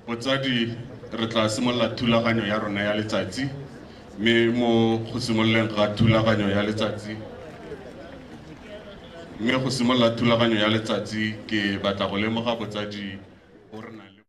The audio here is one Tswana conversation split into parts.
Botsadi, re tla simolola thulaganyo ya rona ya letsatsi, mme mo go simololeng ga thulaganyo ya letsatsi, mme go simolola thulaganyo ya letsatsi ke batla go lemoga botsadi bo re nang le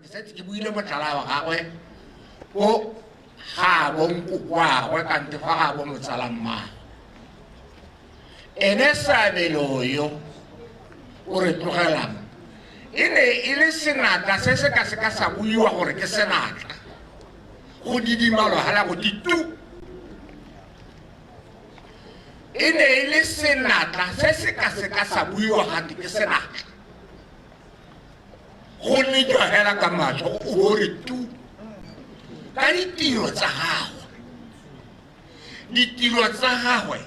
ke setse ke buile motlhala wa gagwe ko gaabo nkokoagwe kante fa gaabo motsala mmagwe. Ene Seabelo yo o re tlogelang e ne e le senatla se se ka se ka sa buiwa gore ke senatla, go didimalwa hela go ti tu. E ne e le senatla se se ka se ka sa buiwa gate ke senatla, go lejwa hela ka matlho o bo re tu ka ditiro tsa gagwe. Ditiro tsa gagwe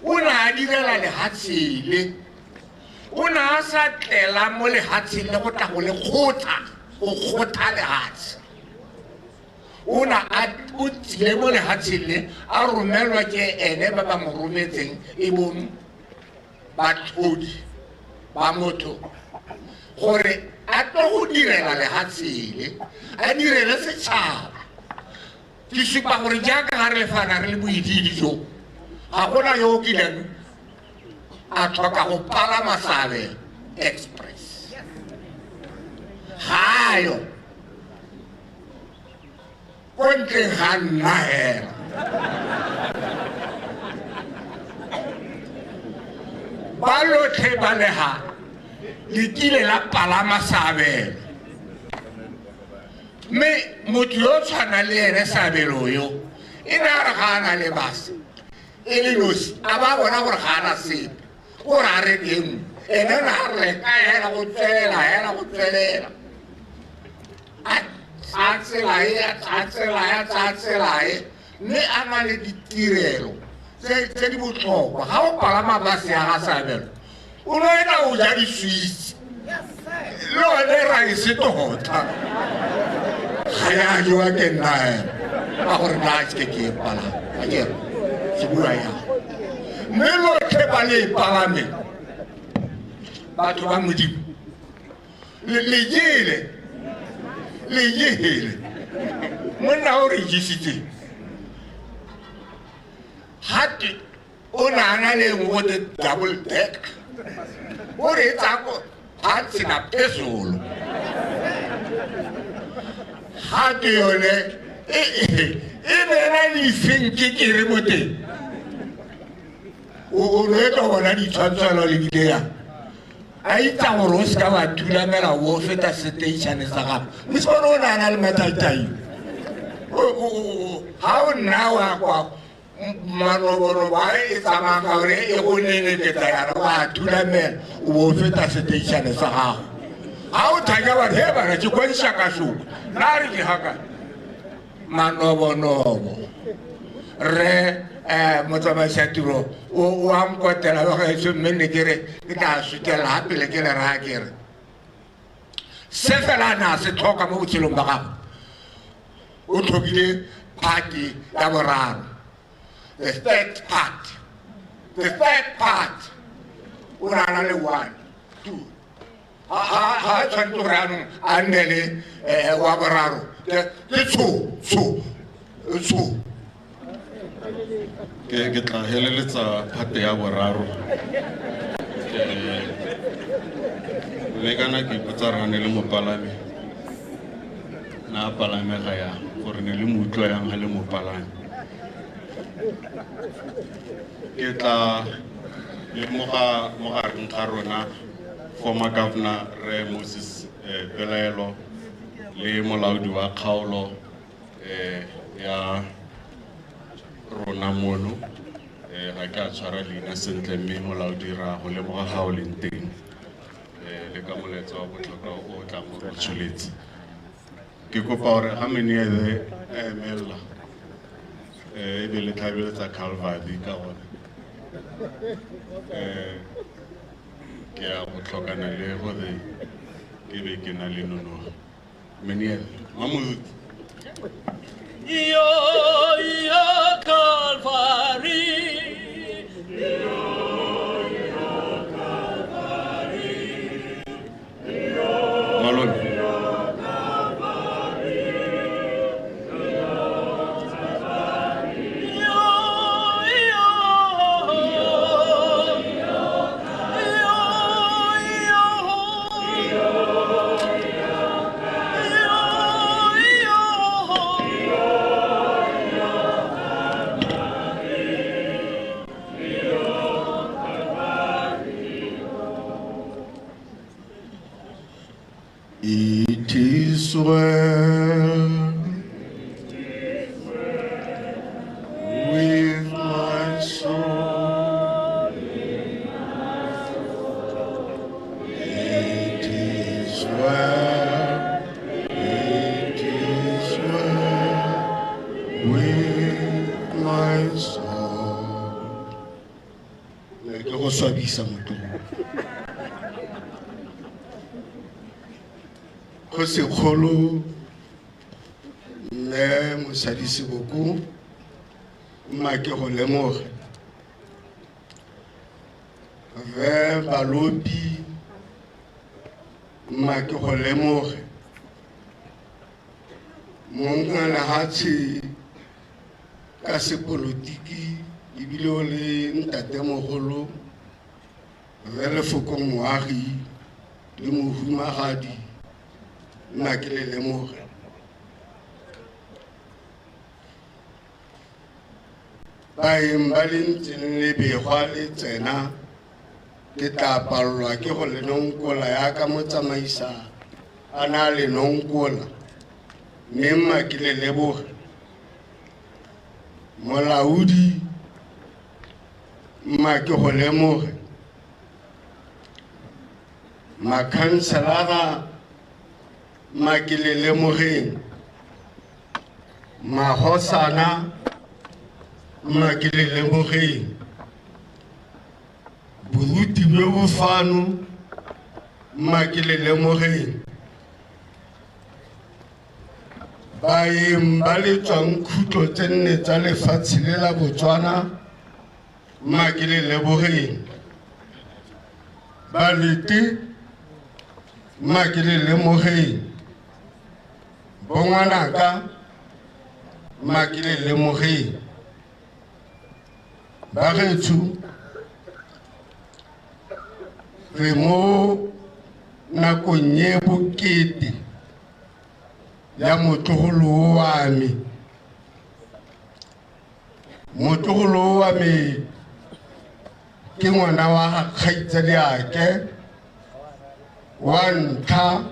o ne a direla lehatshe le, o ne a sa tlela mo lehatsheng le go tla go le kgotha, go kgotha lehatshe. O ne a o tsile mo lehatsheng le a romelwa ke ene ba ba mo rometseng e bong batlhodi ba motho gore a tlo go direla lehatshe le, a direle setšhaba. Ke supa gore jaaka ga re le fana re le boidiidi jo, ga gona yo o kileng a tlhoka go palama Seabelo Express. Ga yo. Ko ntleng ga nna hela. Ba lotlhe ba lega le kile la palama Seabelo. Mme motho yo o tshwanang le ene Seabelo yo, e ne a re ga a na le base e le nosi, a ba bona gore ga a na sepe, o re a reke e nngwe. Ene o ne a reka hela go tswelela hela go tswelela. A tsaya tsela e, a tsaya tsela e, a tsaya tsela e, mme a na le ditirelo tse di botlhokwa. Ga o palama base ya ga Seabelo, o no e tla o ja diswitsi le one rice tota ga ya jewa ke nna hela, ka gore nna ke ke e palama, a ke re ke bua yang. Mme lotlhe ba le e palameng, batho ba Modimo, le jele, le jele. Monna o re jesitseng gate o ne a na le nngwe gote double deck, o re e tsaya ko fatshe na phezulu, gate yone e ne e na le difenkekere mo teng. O ne tlo bona ditshwantshwano le bile yang a itsa gore o seka wa thulamela o feta seteišane sa gago. Mme se bone o ne a na le mataitai ga o nna wa kwa manoborobo a e tsamayang ka gore e go neneketsa yana, wa thulamela o bo o feta seteišane sa gago. Ga o thanya batho he bana ke kwa dišakašoka nna re ke gaka manobonobo. Rre motsamaisa tiro o a nkotela wa gaetsho, mme ne ke re ke tla sutela ga pele ke le raya ke re se fela a ne a se tlhoka mo botshelong ba gagwe, o tlhokile party ya boraro, the third part. The third part o ne a na le 1, 2, ga tshwanetse gore anong a nne le wa boraro, ke tsho tsho tsho. Ke tla heleletsa phate ya boraro. Mme kana ke ipotsa re ne le mopalami, na palamega yang gore ne le mo utlwa yang ga le mopalami. Ke tla lemoga mo gareng ga rona former governor Rre Moses Pelaelo le molaodi wa kgaolo ya rona mono. Ga ke a tshwara leina sentle, mme molaodi ra go lemoga ga o leng teng, le ka molaetsa wa botlhokwa o o tlang o re tsholetse. Ke kopa gore ga meneele a emelela, e be le tlhabeletsa Calvary ka gone. Ke a go tlhokana le gore ke be ke na le nonogo. Meneele, Mamoruti. Yo, yo, Calvary. Yo, yo, Calvary. Malome. Yo, yo, yo, yo, yo. It is well with my soul. It is well, it is well with my soul. Ne ke go swabisa motho. Kgosikgolo mme mosadi Seboko mma ke go lemoge. Rre Balopi mma ke go lemoge. Monga lehatshe ka sepolotiki ebile o le ntatemogolo Rre Lefoko Moagi le mohumagadi nna ke le lemoge. Baeng ba le ntseng le begwa le tsena ke tla palelwa ke go le nonkola yaka motsamaisa a na le nonkola mme mma ke le leboge. Molaodi mma ke go lemoge. Makhanselara mma ke le lemogeng. Mahosana mma ke le lemogeng. Boruti bjo bo fano mma ke le lemogeng. Baeng ba le tswang khutlo tse nne tsa lefatshe le la Botswana mma ke le lebogeng. Balete mma ke le lemogeng. Bongwanaka mma ke le lemogeng. Bagaetsho re mo nakong e bokete ya motlogolo wa me. Motlogolo wa me ke ngwana wa kgaitsadiake wa ntlha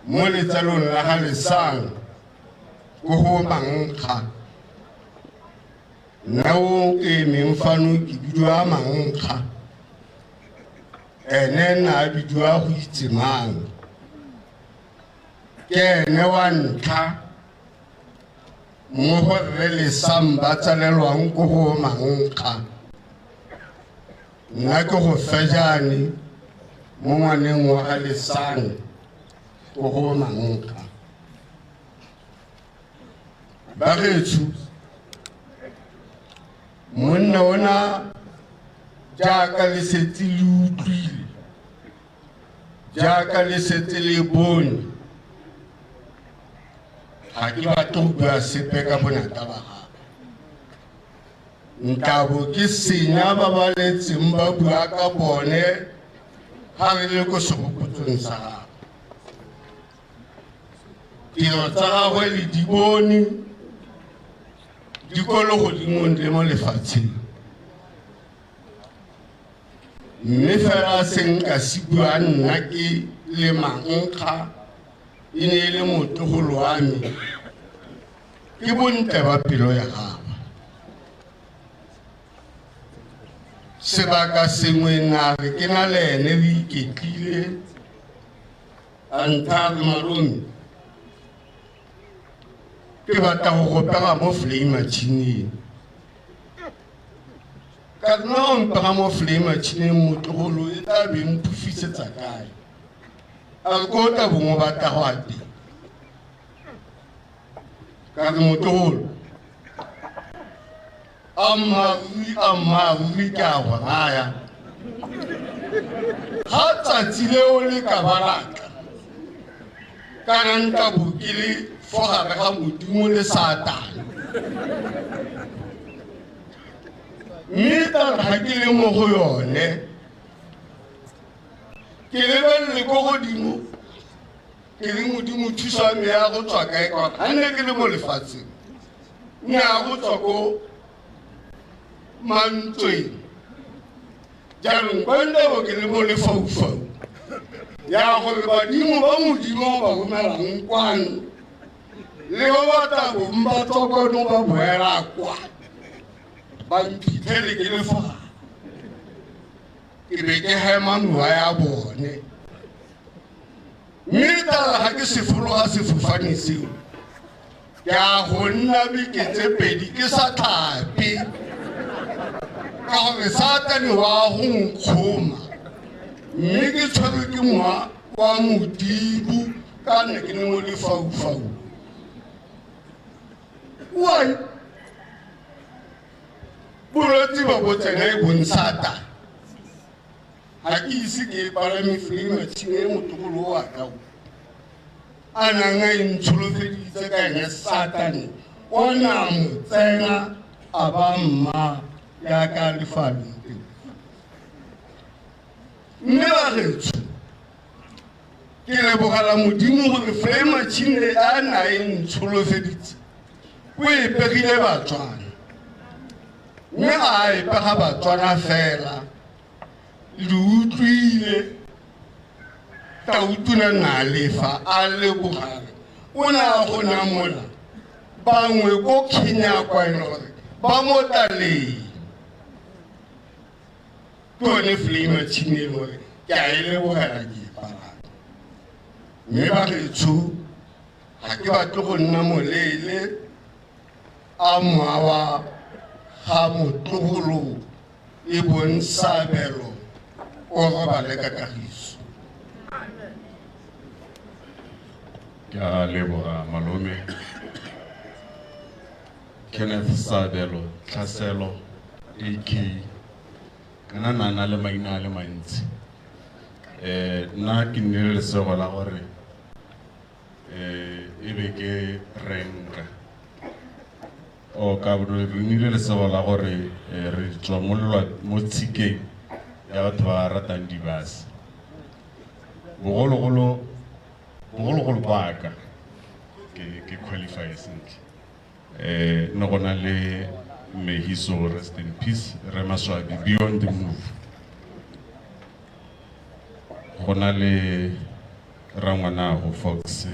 mo letsalong la ga Lesang ko go Mankga. Nna o ke emeng fano ke bidiwa Mankga, ene nna a bidiwa go itse mang. Ke ene wa ntlha mo go Rre Lesang ba tsalelwang ko go Mankga. Nna ke go Fejane mo ngwaneng wa ga Lesang ko go Mankga. Bagaetsho, monna ona jaaka le setse le utlwile, jaaka le setse le bone, ga ke batle go bua sepe ka bonata ba gagwe. Ntabo ke senya ba ba letseng ba bua ka bone ga re le ko segopotsong sa gagwe. Tiro tsa gagwe le di bone di ko legodimong le mo lefatsheng. Mme fela se nka se bua nna ke le Mankga e ne e le motlogolo wa me ke bontle ba pelo ya gagwe. Sebaka sengwe na re ke na le ene re iketlile a ntha re malome ke batla go go pega mo flame machine-eng. Ka nna o mpega mo flame machine-eng motlogolo e tla be mphofisetsa kae? A re ko o tla bongwe batla go a teng. Ka re motlogolo ammaaruri ammaaruri ke a go raya ga tsatsi leo le ka ba la tla kana nka bo ke le fo gare ga Modimo le Satane mme tla ga ke le mo go yone ke lebelele ko godimo ke re Modimo thusa me ya go tswa kae kwa ga nne ke le mo lefatsheng ne ya go tswa ko mantsweng jaanong kwa ntabo ke le mo lefaufau. Ya gore badimo ba Modimo ba romelang kwano le ba ba tla bong ba tswa kwano ba boela kwa ba mphitlhele ke le fa ke be ke hema mewa ya bone. Mme tala ga ke se fologa sefofane seo, ke a go nna beke tse pedi ke sa tlhape, ka gore Satane wa go nkgoma, mme ke tshwerwe ke mowa wa Modimo ka ne ke le mo lefaufau. Wai bolwetse ba bo tsena e bong Satane. Ga ke ise ke palame flying machine e motlogolo wa ka o a nang a e ntsholofeditse ka ene Satane o ne a mo tsena a ba mma jaaka lefalong teng. Mme bagaetsho, ke lebogela Modimo gore flying machine e a na e ntsholofeditse o e pegile Batswana, mme ga a e pega Batswana fela. Le utlwile Tautona Nalefa a lebogale o ne a go namola bangwe ko Kenya kwa e le gore ba mo taleng. Ke yone flying machine e le gore ke a e lebogela ke e palame. Mme bagaetsho, ga ke batle go nna moleele a mowa wa ga motlogolo e bong Sabelo o robale ka kagiso. Ke a leboga malome Kenneth Sabelo Tlhaselo AK kana na na le maina a le mantsi. Nna ke nnile lesego la gore e be ke renka o ka re nnile lesego la gore re tswa mo tshikeng ya batho ba ratang dibase. Bogologolo bogologolo ba ka ke qualify sentle. Ne go na le Mehiso, rest in peace, Re Maswabi beyond the move. Go na le rangwanago Fox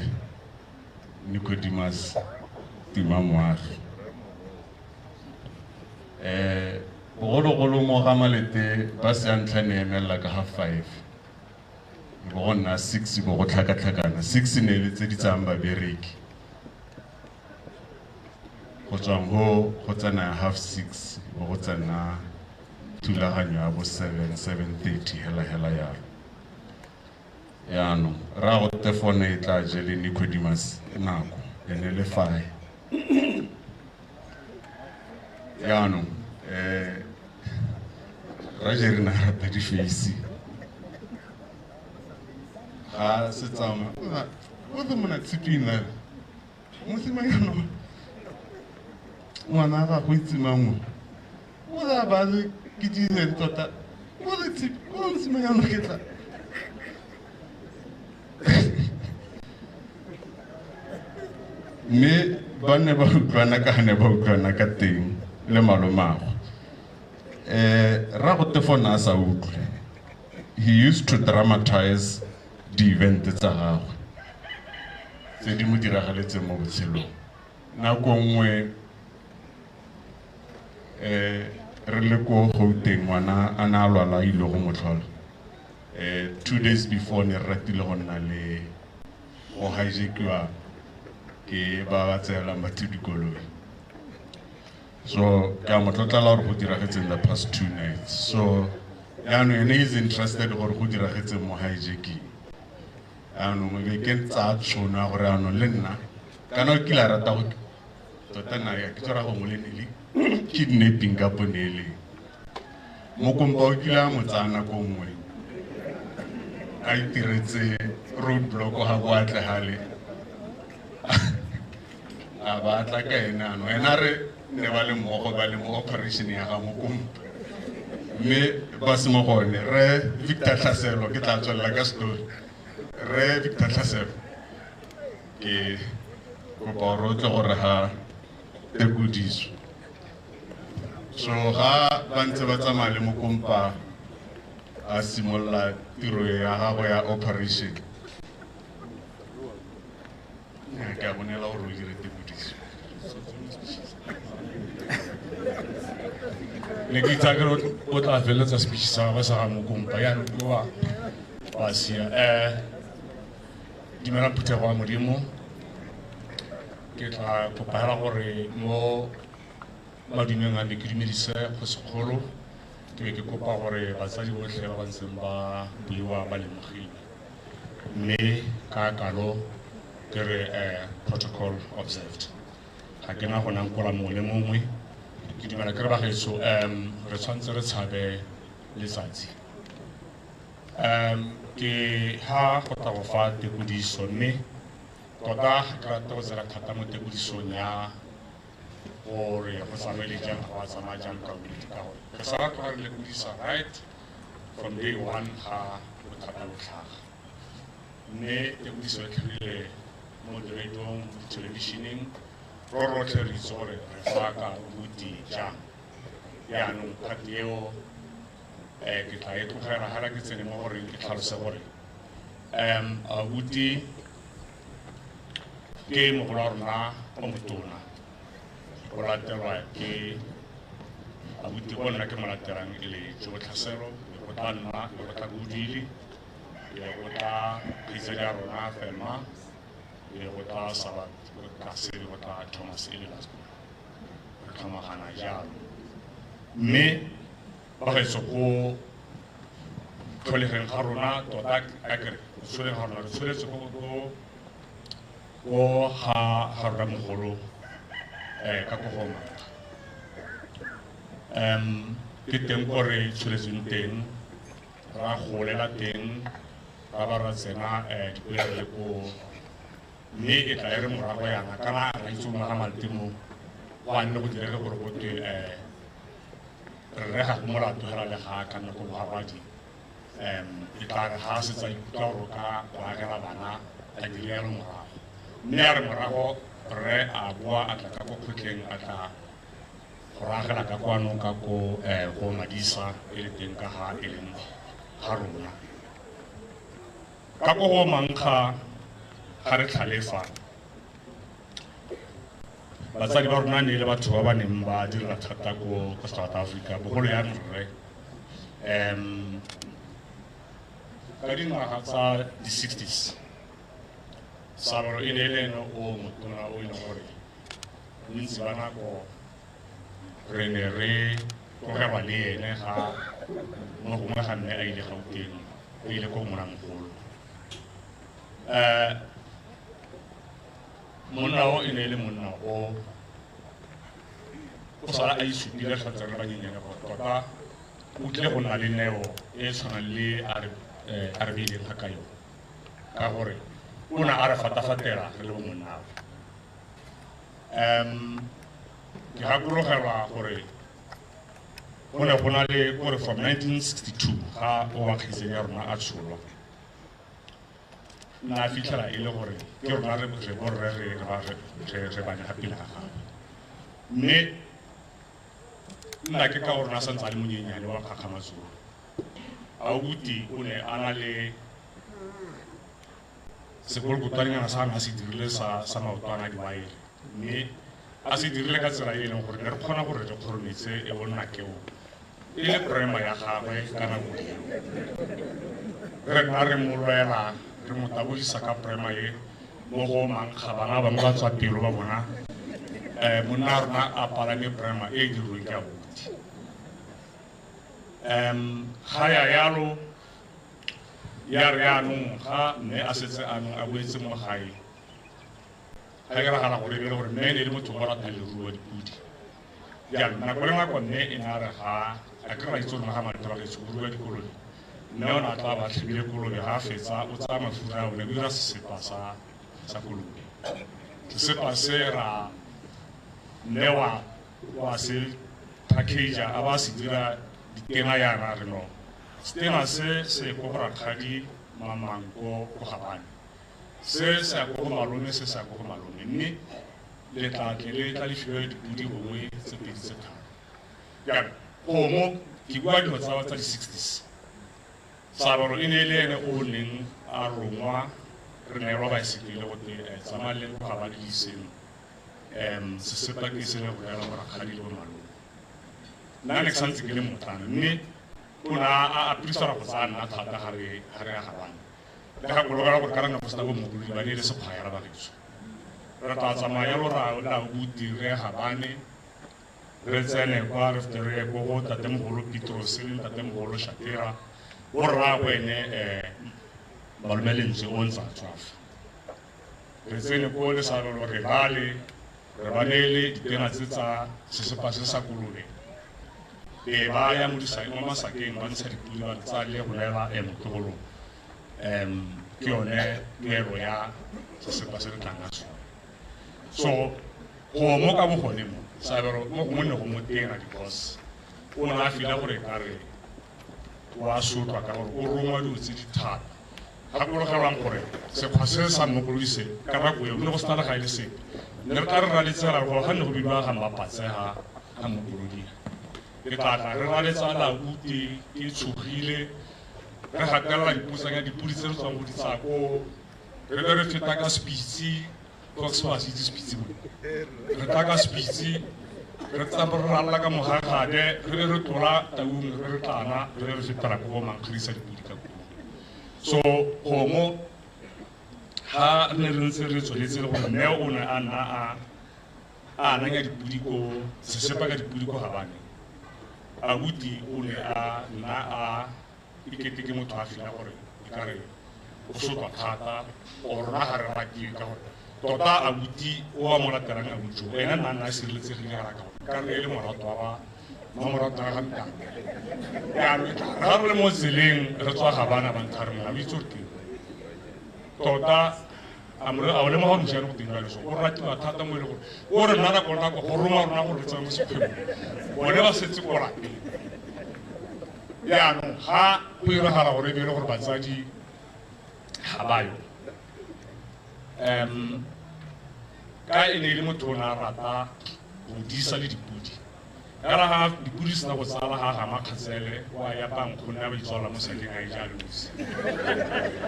Nicodemus Tima Moagi. Bogologolo mo ga Malete ba se ya ntlha ne emelela ka half five, bo go nna 6, bo go tlhakatlhakana. 6 ne le tse di tsayang babereki go tswang go go tsena half six, bo go tsena thulaganyo ya bo 7, 7:30, hela hela yalo. Yaanong ra go tefone e tla je le Nicodemus nako ene le fae. Yaanong ra je re na rata di-face ga se tsamaya o the mona tshipina mosimanyana ngwana ga go itse mangwe o la ba le ke direng tota o le tshipi o mosimanyana ke tla mme ba ne ba utlwana ka ne ba utlwana ka teng le malomagwe. Ra go tefona a sa utlwe, he used to dramatize di-event tsa gagwe tse di mo diragaletseng mo botshelong. Nako nngwe re le ko Gauteng, ngwana a ne a lwala a ile go mo tlhola. 2 days before ne re ratile go nna le go hijackiwa ke ba ba tseelang batho dikoloi. So ke a mo tlotlela gore go diragetseng the past 2 nights. So yaanong ene is interested gore go diragetseng mo hijacking. Yaanong e be ke tsaya tšhono ya gore yaanong le nna kana o kile a rata go tota nna ke tsora gongwe le ne le kidnapping ka ponele. Mokompa o kile a mo tsaya nako nngwe a itiretse roadblock ga bo atlegale a ba tla ka ene ano ena re ne ba le mmogo ba le mo operation ya ga Mokompa mme ba se mo gone. Re Victor Tlhaselo ke tla tswelela ka story. Re Victor Tlhaselo ke kopa gore o tle gore ga tekodiso. So ga ba ntse ba tsamaya le Mokompa a simolola tiro ya gagwe ya operation. Ke a bonela gore o dire tekodiso. Ne ke itse akere o tla feleletsa speech sa gagwe sa ga Mokompa, jaanong ke wa wa sia. Dumelang phuthego ya Modimo. Ke tla kopa hela gore mo madumeng a me ke dumedise kgosikgolo, ke be ke kopa gore batsadi botlhe ba ba ntseng ba buiwa ba lemogile, mme ka kalo ke re protocol observed. Ga ke na go nankola mongwe le mongwe. Ke dumela ke re bagaetsho, re tshwanetse re tshabe letsatsi. Ke ha go tla go fa tekodiso, mme tota ga ke rate go tsena thata mo tekodisong ya gore go tsamaile jang, ga wa tsamaya jang ka bonnete, ka gore re sa tloga re lekodisa right from day one ga bothata bo tlhaga. Mme tekodiso e tlhagile mo diradiong, mo dithelebišeneng, ro rotlhe re itse gore re fa ka abuti jang. Jaanong part eo ke tla e tlogela hela ke tsene mo goreng ke tlhalose gore abuti ke mogolo wa rona o motona, o latelwa ke abuti o nna ke mo latelang e le Joe Tlhaselo, e go tla nna, e go tla Bodile, e go tla kgaitsadi ya rona Thelma, e go tla Sabat, go tla Sebe, go tla Thomas e le last one. Re tlhomagana jalo. Mme bagaetsho, go tlholegeng ga rona tota, a kere go tsholeng ga rona, re tsholetse ko ga rona mogolo ka ko go Mankga. Ke teng ko re tsholetsweng teng, ra golela teng, ra ba ra tsena dikolo re le koo. Mme e tla e re morago yana, kana ra itse mo ga Malte mo, go a nne go direge gore go twe rre ga go molato hela le ga ka nna ko bogagwadi. E tla re ga a setse a ikutlwa gore o ka go agela bana, a dire yalo morago. Mme a re morago rre a boa a tla ka ko kgotleng, a tla go ragela ka kwano ka ko go Madisa e le teng ka ga e leng ga rona. Ka ko go Mankga ga re tlhalefa, batsadi ba rona ne e le batho ba ba neng ba direla thata ko South Africa, bogolo yang rre. Ka dingwaga tsa di-sixties, Sabelo e ne e le ene o motona o e leng gore bontsi ba nako re ne re tlogelwa le ene ga mo gongwe ga mme a ile Gauteng, o ile ko monamogolo. Monna o e ne e le monna o o sala a isupile re santse re le banyenyane gore tota o tlile go nna le neo e e tshwanang le a re beileng ga ka yone, ka gore o ne a re fatafatela re le bo monnawe. Ke gakologelwa gore go ne go na le gore from 1962 ga o wa kgaitsedi ya rona a tsholwa, nna a fitlhela e le gore ke rona re borre re bane ga pele ga gagwe. Mme nna ke ka gore na santse a le monyenyane wa kgakgamatsolo, abuti o ne a na le sekolokotwanenyana sa a se dirile sa maotwana a diwaere, mme a se dirile ka tsela e e leng gore ne re kgona gore re kgorometse e bonna keo e le prema ya gagwe ka nako eo. Re nna re mo lwela, re mo tabogisa ka prema e mo go Mankga, bana ba bangwe ba tswa pelo ba bona monna a rona a palame prema e e dirilweng ke abuti. Ga ya yalo, ya re yaanong ga mme a setse anong a boetse mo gae, ga diragala gore e be le gore mme e ne e le motho o ratang leruo dipodi. Jaanong nako le nako mme e ne a re ga a ke ra itse gore ga Malte ba gaetsho go rua dikolobe, mme o ne a tla ba tlhabile kolobe, ga a fetsa o tsaya mafura a one o dira sesepa sa kolobe. Sesepa se ra mme wa se package a ba se dira ditena yana, re no setena se se ko go rakgadi mamang ko Gabane, se se ya ko go malome, se se ya ko go malome, mme le tla tle le tla le fiwe dipodi gongwe tse pedi tse tharo. Jaanong kgomo, ke bua dilo tsa di-sixties. Sabelo e ne e le ene o neng a rongwa re neelwa baesekele gote tsamaya le go ga ba le iseng sesepa ke se le go neela borakgadi le bomalome. Nna ne ke santse ke le motlana mme o ne a prefer-a go tsaya nna thata ga re ya Gabane. Le gakologela gore ka nako sena bo Mokolodi ba ne e le sekgwayela bagaetsho. Re tla tsamaya jalo ra la abuti re ya Gabane, re tsene kwa re fete re ye ko go tatemogolo Petros le ntatemogolo Shapira, bo rraagwe ene malome Lentswe o ntse a tswa fa. Re tsene ko Lesabelo re bale, re ba neele ditena tse tsa sesepa se sa kolobe. Be ba ya mo masakeng ba ntsha dipodi ba re tsaya le go neela motlogolo. Ke yone tuelo ya sesepa se re tlang ka sone. So go mo ka bogone mo Sabelo mo gongwe ne go mo tena because o ne a fila gore ka re wa sotlwa ka gore o rongwa dilo tse di thata. Gakologelwang gore sekgwa se sa Mmokolodi se ka nako eo ne go sena le ga e le sepe. Ne re tla re raletsela go ga ne go bidiwa ga Mmapatse ga Mmokolodi. Ke tla tla re raletsa labuti ke tshogile re gatelela diputsanya dipodi tse re tswang go di tsaya ko re be re feta ka Spitse Fox ba se itse Spitse mo. Re tla ka Spitse re tsamaya re ralla ka mogagade re be re tlola Taung re re tlana re be re fetela ko Mankgadisa dipodi ka koo. So kgomo ha re ne re ntse re tsweletse le gore mme o ne a nna a ananya dipodi ko sesepa ka dipodi ko Gabane. Abuti o ne a nna a ikete ke motho a fila gore e ka re o sotlwa thata or rona ga re ratiwe ka gore tota abuti o a mo latelang abuti o ene nna nna a sireletsegile ga ka gore ka re e le morato wa ba mmamorato wa ga ntate. Jaanong ga re le mo tseleng re tswa Gabana ba ntlha re mona o itse gore ke tota a o lemoga gore mosimane go teng jalo so o ratiwa thata mo e le gore o re nna nako le nako go roma rona gore re tsena mo sekgwebong bone ba setse ko lapeng. Jaanong ga go iragala gore e be e le gore batsadi ga ba yo ka e ne e le motho o ne a rata go disa le dipodi. Ya re ga dipodi sena go tsala ga gama kgatsele wa ya pa nkgonne a ba itswala mo sakeng a e ja losi.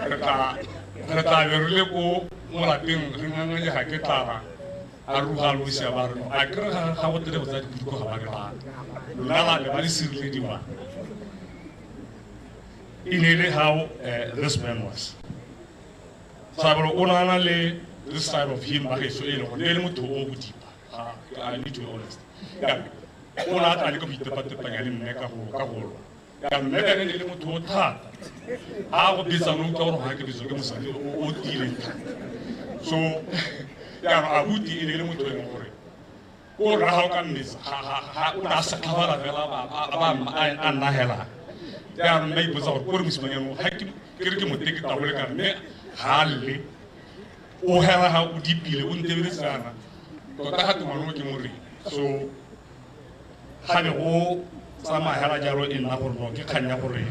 Re tla be re le ko mo lapeng re nganganyega ke tlala a ruga losi a ba re a ke re ga go tere go tsaya dipodi ko ga ba re la lona la be ba le sirelediwa. E ne e le how this man was. Sabelo o ne a na le this side of him ba geso e le gore ne e le motho o bodipa. I need to be honest. O ne a tla le ka go itepatepanya le mme ka go lwa. Ya mme ka ne le motho o thata. Ha go betsa no utlwa gore ga ke betswa ke mosadi o tiileng thata. So ya abuti e ne le motho e leng gore o rra ga o ka mmetsa ga o ne a setlhabala fela a nna hela. Jaanong mme a ipotsa gore kore mosimanyana ga ke re ke moteke tabole kana mme ga a lle. O hela ga o dipile o ntebeletse jaana tota ga tengwana o ke moreng. So ga be go tsamaya hela jalo e nna gore no ke kgang ya gore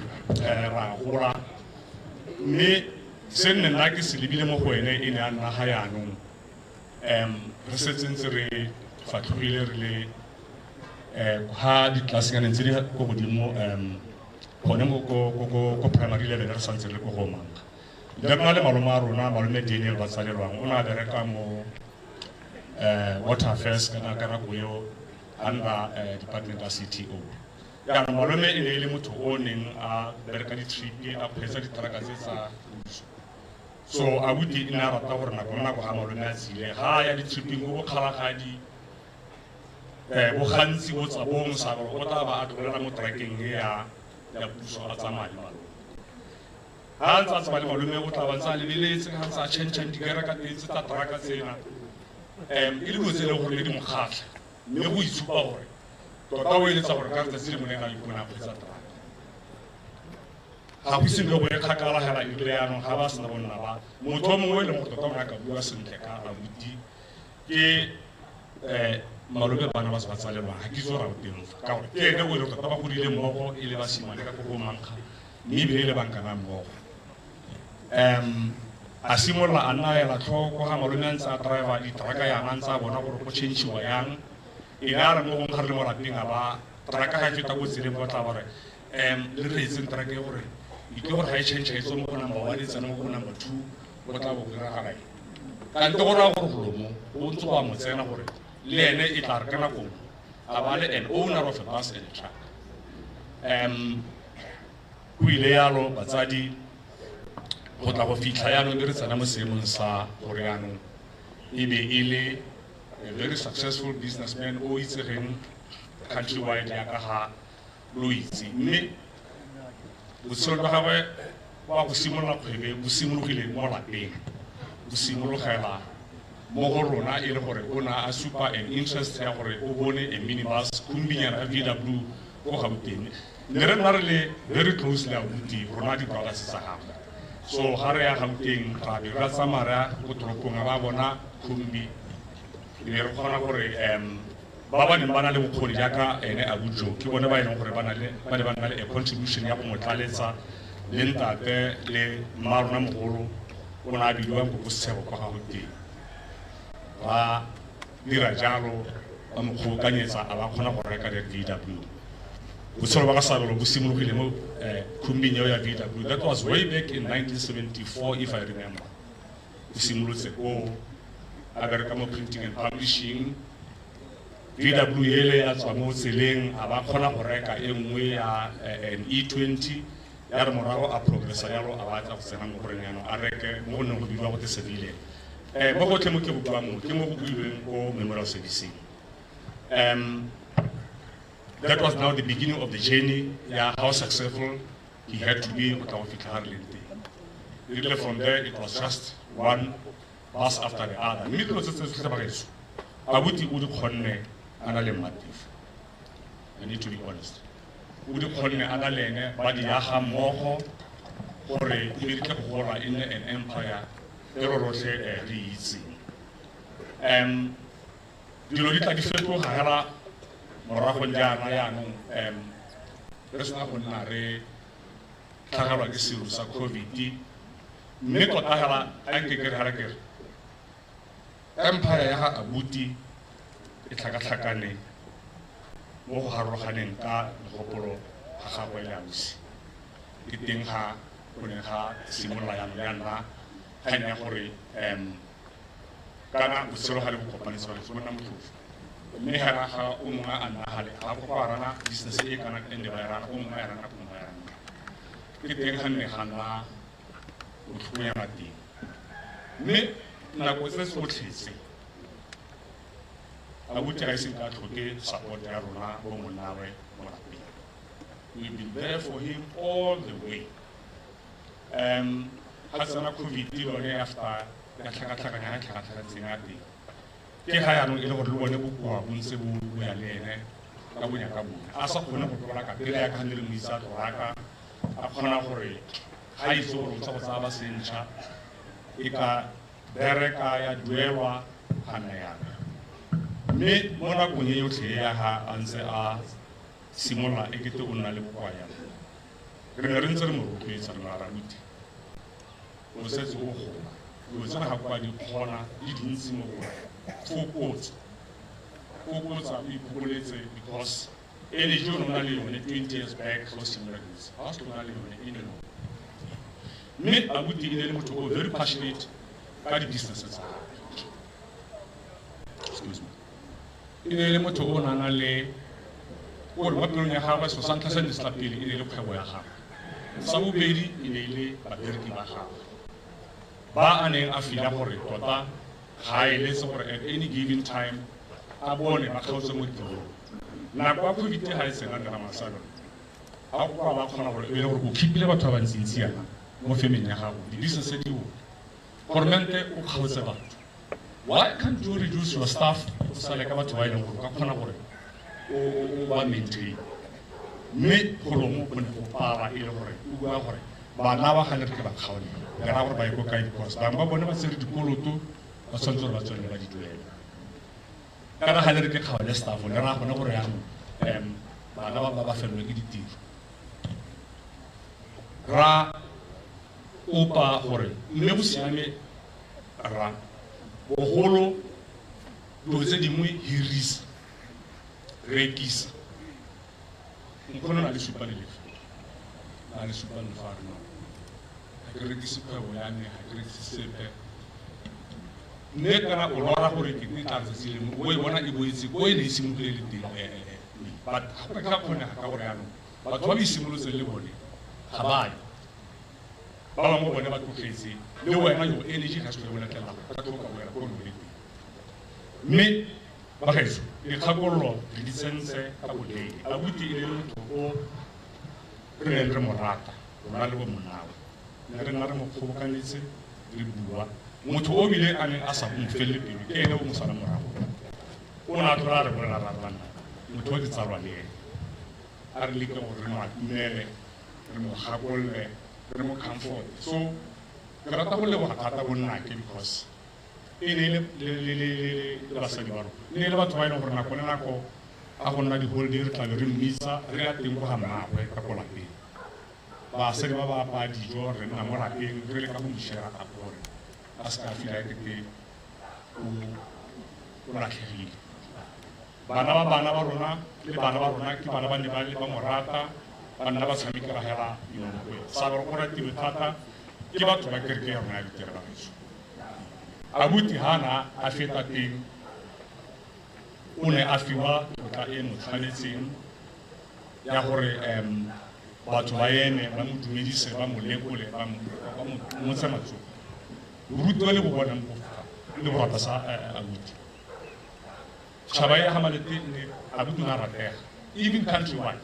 ra gola mme se nne nna ke se lebile mo go ene e ne a nna ga jaanong re setse ntse re fatlhogile re le ga ditlasenyaneng tse di ko godimo gone mo ko primary level re santse re le ko go Mankga. Le rena le malome a rona malome Daniel ba tsalelwang o ne a bereka mo Water Affairs ka nako eo under department ya CTO. Jaanong malome e ne e le motho o neng a bereka di-trip a kgweetsa diteraka tse tsa puso. So abuti e ne a rata gore nako le nako ga malome a tsile ga a ya di-triping ko Bokgalagadi bo gantsi bo Tsabong Sabelo o tla ba a tlolela mo terakeng e ya puso a tsamaya le malome. Ha a ntse a tsamaya le malome o tla ba ntse a lebeletse ga ntse a change-ang dikere ka teng tse tsa teraka tsena. E le dilo tse e leng gore ne di mo kgatlha mme go itshupa gore tota o eletsa gore ka letsatsi lengwe le ena a ipone a kgweetsa teraka. Ga go ise nne go ye kgakala hela e rile jaanong ga ba sena bonna ba motho o mongwe e leng gore tota o ne a ka bua sentle ka abuti ke malome bana ba se ba tsalelwang ga ke itse gore a o teng fa ka gore ke ene o e leng tota ba godile mmogo e le basimane ka ko go Mankga mme ebile e le bankana mmogo. A simolola a nna a ela tlhoko ga malome a ntse a driver diteraka yana a ntse a bona gore go change-iwa yang. E ne a re mo gongwe ga re le mo lapeng a ba teraka ga e feta ko tseleng ba tla ba re le reetseng teraka e gore E tlile gore ga e change e tswe mo go number 1 e tsena mo go number 2, go tla bo go diragala eng. Kante go raya gore golo mo o ntse go a mo tsena gore le ene e tla re ka nako nngwe a ba le an owner of a bus and a truck. Go ile yalo batsadi go tla go fitlha yaanong re tsena mo seemong sa gore yaanong e be e le a very successful businessman o itsegeng countrywide yaka ga lo itse. Mme botshelo jwa gagwe wa go simolola kgwebe bo simologile mo lapeng, bo simologela mo go rona e le gore o ne a supa an interest ya gore o bone a minibus khumbinyana ya VW ko Gauteng. Ne re nna re le very close le abuti rona di-brothers tsa gagwe. So ga re ya Gauteng ra be ra tsamaya re ya ko toropong a ba bona khumbi, e be re kgona gore ba ba neng ba na le bokgoni jaaka ene abujo ke bone ba e leng gore ba ne ba nna le a contribution ya go mo tlaletsa le ntate le mma rona mogolo o ne a bidiwa Nkoko Setshego kwa Gauteng. Ba dira jalo ba mo kgobokanyetsa a ba kgona go reka le VW. Botshelo ba ga Sabelo bo simologile mo khumbing eo ya VW. That was way back in 1974 if I remember. O simolotse koo a bereka mo printing and publishing. VW ele ya tswa mo tseleng a ba kgona go reka e nngwe ya an E20, ya re morago a progressa yalo a batla go tsena mo goreng yaanong a reke mo go neng go bidiwa gote civilian. Mo gotlhe mo ke go buang mo ke mo go builweng ko memorial servicing. That was now the beginning of the journey ya how successful he had to be go tla go fitlha ga re leng teng. Erile from there it was just one bus after the other. Mme dilo tse tse tsotlhe bagaetsho abuti o di kgonne a na le Mmatefo. I need to be honest. O di kgonne a na le ene ba di aga mmogo gore e be di tle go gola e nne an empire e re rotlhe re itseng. Dilo di tla di fetoga hela moragong jaana yaanong re sena go nna re tlhagelwa ke seru sa COVID. Mme tota hela a nke ke re hela ke re empire ya ga abuti e tlhakatlhakane mo go harologaneng ka megopolo ga gagwe le ausi. Ke teng ga go ne ga simolola yaanong ya nna kgang ya gore kana botshelo ga le bo kopanetse ba bo nna motlhofo. Mme hela ga o mongwe a nna gale ga go kwa rana business e kana ende ba e rana, o mongwe a e rana, o mongwe a e rana. Ke teng ga nne ga nna botlhokonyana teng. Mme nako tse tsotlhe tse abuti ga ise ka tlhoke support ya rona bo monnawe mo lapeng. We've been there for him all the way. Ga tsena COVID lone after ya tlhakatlhakanya ga tlhakatlhakantseng ya teng. Ke ga yaanong e le gore le bone bokoa bo ntse bo ya le ene ka bonya ka bonya. A sa kgone go tlola ka pele ya ka ne le mo itse a tlolaka, a kgona gore ga itse gore o tsa go tsaya ba sentšha e ka bereka ya duelwa ga nna yana. Mme mo nakong e yotlhe ya ga a ntse a simolola e kete o nna le bokoa yana, re ne re ntse re mo rotloetsa re mo abuti o setse o gola, dilo tsena ga kwa di kgona di dintsi mo go wena, fokotsa, fokotsa o iphokoletse because energy o ne o na le yone 20 years back ga o simolola dilo tse, ga o se o na le yone any longer. Mme abuti e ne le motho o very passionate ka di-business tsa gagwe. Excuse me. E ne le motho o nang le o re mo pelong ya gagwe so sa ntlha se ne se tla pele e ne le kgwebo ya gagwe, sa bobedi e ne e le babereki ba gagwe ba a neng a fila gore tota ga a eletse gore at any given time a bone ba kgaotse mo tirong. Nako ya COVID ga e tsena nna Masalo a kwa ba kgona gore e le gore o keepile batho ba bantsintsi yana mo femeng ya gago, di-business di o goromente o kgaotse batho. Why can't you reduce your staff o sale ka batho ba e leng gore o ka kgona gore o ba maintain? Mme golo mo go ne go pala e le gore o bua gore bana ba gale re ke ba kgaole, ke raya gore ba ye ko kae because bangwe ba bone ba tsere dikoloto ba tshwanetse gore ba tswelele ba di duela. Kana gale re ke kgaole staff le raya gone gore yaanong bana ba ba felelwe ke ditiro. Ra kopa gore mme go siame ra bogolo dilo tse dingwe hirisa, rekisa. Nkgono na le supa le lefe, A le supa fa re no ga ke rekise kgwebo ya me, ga ke rekise sepe. Mme kana o lora gore ke tla tsatsi lengwe o e bona e boetse ko e ne e simologile le teng, but ga go ka kgonega ka gore yaanong batho ba ba isimolotseng le bone ga ba yo, ba bangwe bone ba tlogetse, le wena yo energy ga se tlhole letlelela gore ka tlhoka boela ko ne o le teng. Mme bagaetsho, dikgakololo re di tsentse ka boleele. Abuti e le motho o re neng re mo rata, rona le bo monnawe ne re nna re mo kgobokanetse re bua. Motho o bile a neng a sa mo felele pelo ke ene o mo sala morago, o ne a tlola a re bolela ra re banna, motho o ke tsalwa le ene, a re leke gore re mo atumele, re mo gakolole, re mo comfort. So ke rata go leboga thata bonnake because e ne le basadi ba rona, e ne e le batho ba e leng gore nako le nako a go nna di-holiday re tlabe re mmitsa, re ya teng ko ga mmaagwe ka ko lapeng. Basadi ba ba apaya dijo, re nna mo lapeng re leka go mo share up gore a se ka feel ekete o latlhegile. Bana ba bana ba rona le bana ba rona ke bana ba ne ba le ba mo rata, ba nna ba tshamekela hela mo go ene. Sabelo o ratilwe thata ke batho ba kereke ya rona ya Lutere ba gaetsho. Abuti ha na a feta teng o ne a fiwa tlotla e mo tshwanetseng ya gore batho ba eme ba mo dumedise, ba mo lekole, ba mo motse matsogo. Boruti le bo bonang bo fa le bo rata sa abuti. Tšhaba ya ga Malete ne abuti o ne a ratega even country wide.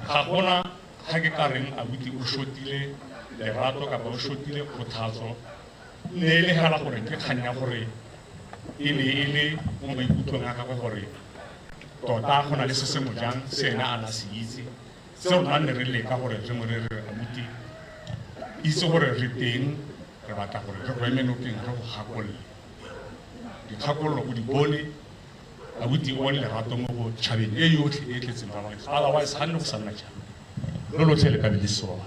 Ga gona ga ke ka reng abuti o shotile lerato kapa o shotile kgothatso, ne e le hela gore ke kgang ya gore e ne e le mo maikutlong a gagwe gore tota go na le se se mo jang se ena a na se itse, se rona ne re leka gore re mo re re abuti itse gore re teng, re batla gore re go eme nokeng, re go gakolole. Dikgakololo o di bone, abuti o bone lerato mo go tšhabeng e yotlhe e tletseng ba bangwe, otherwise ga nne go sa nna jalo lo lotlhe le ka be le soa.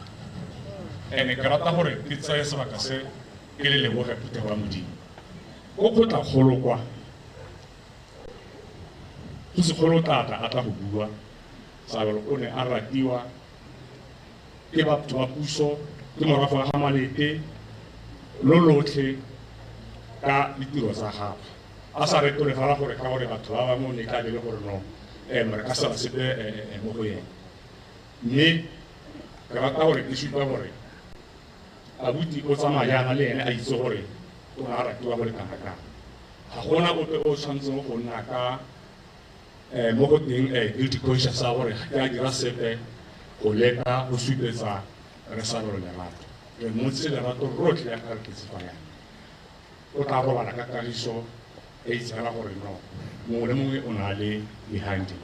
Ene ke rata gore ke tseye sebaka se ke le leboge phuthego ya Modimo ko kgotlakgolo kwa go sekgolo tla tla a tla go bua. Sabelo o ne a ratiwa ke batho ba puso, ke morago wa ga Malete lo lotlhe ka ditiro tsa gagwe, a sa retole fela gore ka gore batho ba bangwe o ne tla be le gore no re ka sala sepe mo go ene. Mme ke rata gore ke supa gore abuti o tsamaya jaana le ene a itse gore o ne a ratiwa go le kana kang. Ga gona ope o tshwanetseng go nna ka mo go teng guilty conscious ya gore ga ke a dira sepe go leka go supetsa re Sabelo lerato. Re motse lerato rotlhe ya ka re tletse fa yana. O tla robala ka kagiso e itse fela gore no mongwe le mongwe o na le behind him.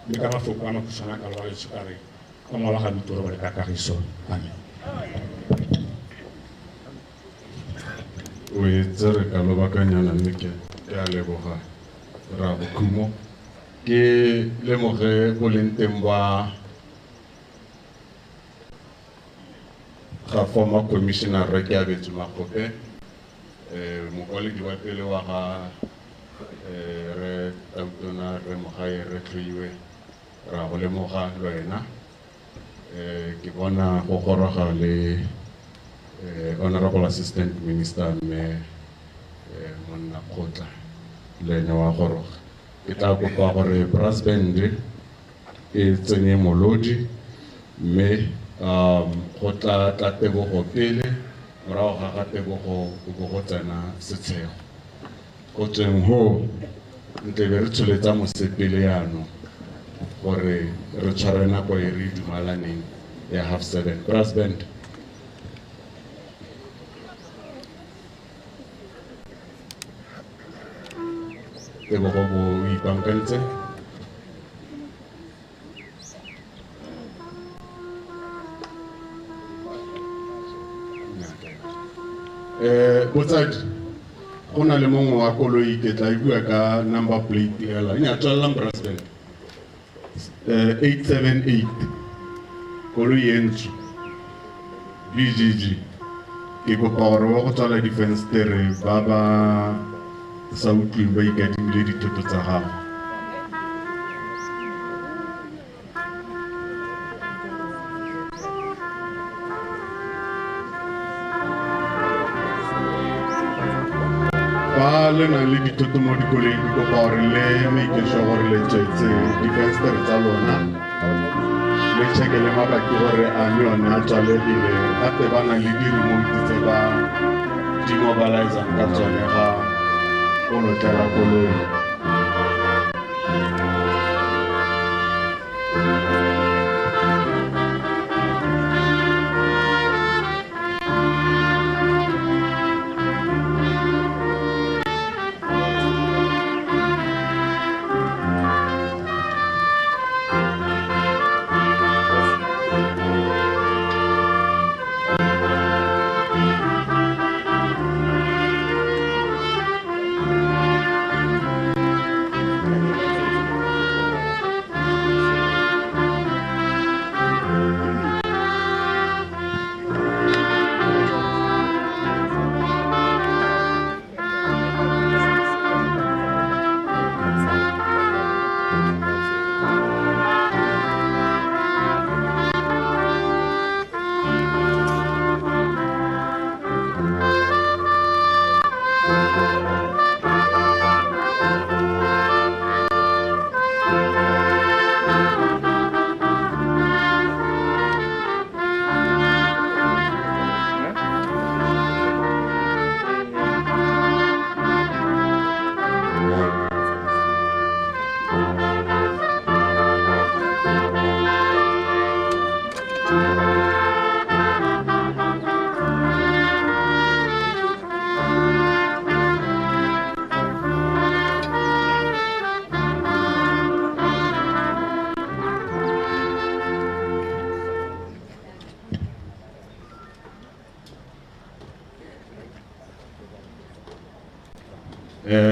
Mme ka mafoko a makhutshwane a ka loba letsho ka re ka ngwala ga buti robale ka kagiso. Amen. O e tsere ka lobakanyana mme ke a leboga ra bokhumo. Ke lemoge boleng teng ba ga former commissioner Rre Keabetswe Magope, mokwaledi wa pele wa ga Rre Tautona Rre Mogae Rre Tlhoiwe, ra go lemoga le wena. Ke bona go goroga le Honorable Assistant Minister mme Monna Kgotla le ene wa goroga. Ke tla kopa gore brass band e tsenye molodi mme go tla tla tebogo pele, morago ga ga tebogo go bo go tsena setshego. Go tsweng ho ntle be re tsholetsa mosepele yaanong gore re tshware nako e re dumalaneng ya 7:30. Brass band. Tebogo bo o ipaakantse. Botsadi, go na le mongwe wa koloi, ke tla e bua ka number plate hela. Nya tswelelang brass band. 878 koloi e ntsho BGG. Ke kopa gore wa go tswala difenstere ba ba sa utlweng ba ikadimile dithoto tsa gago. Ba le nang le dithoto mo dikoloing, ke kopa gore le make sure gore le tswetse difenstere tsa lona, le check-e le mabaki gore a mme one a tswalegile. Gape ba nang le di-remote tse ba di mobilizang ka tsone ga o lotlela koloi.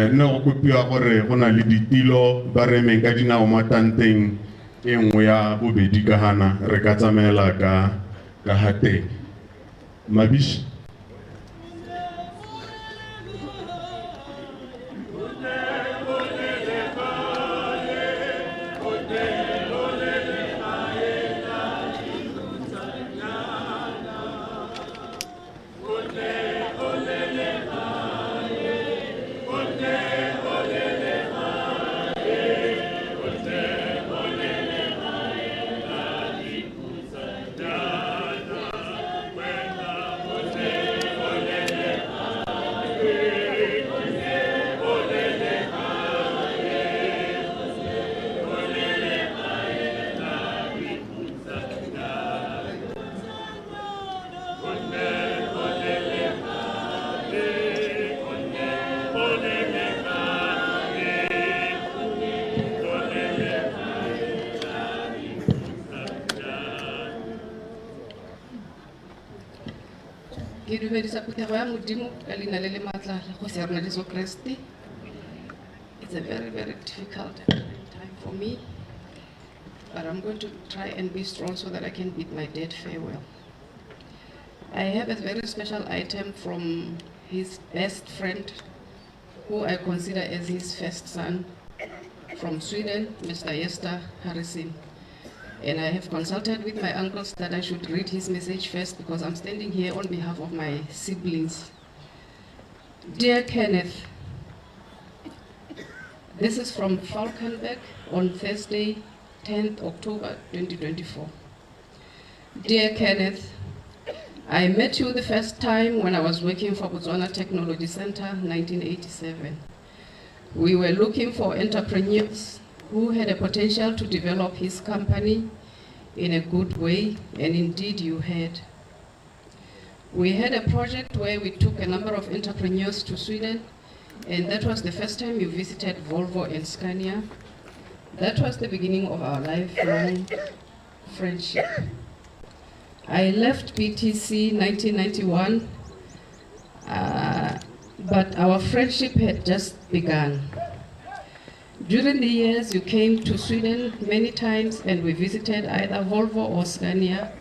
Nne go kopiwa gore go na le ditilo ba re emeng ka dinao mo tanteng e nngwe ya bobedi ka gana re ka tsamaela ka ga teng. Mabishi. Ke dumedisa phuthego ya Modimo ka leina le le maatla la Kgosi ya rona Jesu Kreste. It's a very, very difficult time for me, but I'm going to try and be strong so that I can bid my dad farewell. I have a very special item from his best friend, who I consider as his first son, from Sweden, Mr. Yester Harrison. And I have consulted with my uncles that I should read his message first because I'm standing here on behalf of my siblings. Dear Kenneth, this is from Falkenberg on Thursday, 10th October 2024. Dear Kenneth, I met you the first time when I was working for Botswana Technology Center, 1987. We were looking for entrepreneurs who had a potential to develop his company in a good way, and indeed you had. We had a project where we took a number of entrepreneurs to Sweden, and that was the first time you visited Volvo and Scania. That was the beginning of our lifelong friendship. I left BTC 1991, but our friendship had just begun. During the years, you came to Sweden many times and we visited either Volvo or Scania,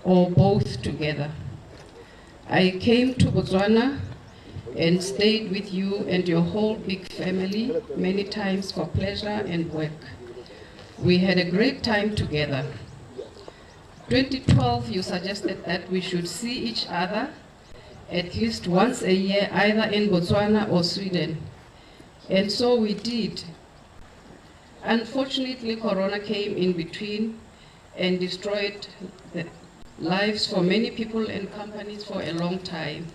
or both together. I came to Botswana and stayed with you and your whole big family many times for pleasure and work. We had a great time together. 2012, you suggested that we should see each other at least once a year, either in Botswana or Sweden. And so we did. Unfortunately, Corona came in between and destroyed the lives for many people and companies for a long time.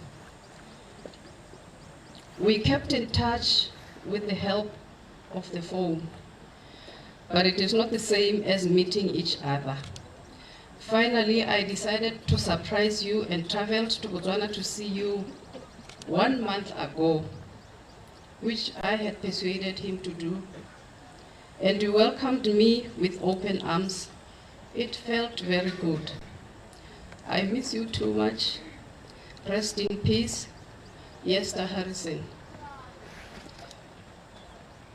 We kept in touch with the help of the phone, but it is not the same as meeting each other. Finally, I decided to surprise you and traveled to Botswana to see you 1 month ago, which I had persuaded him to do. And you welcomed me with open arms. It felt very good. I miss you too much. Rest in peace, Yester Harrison.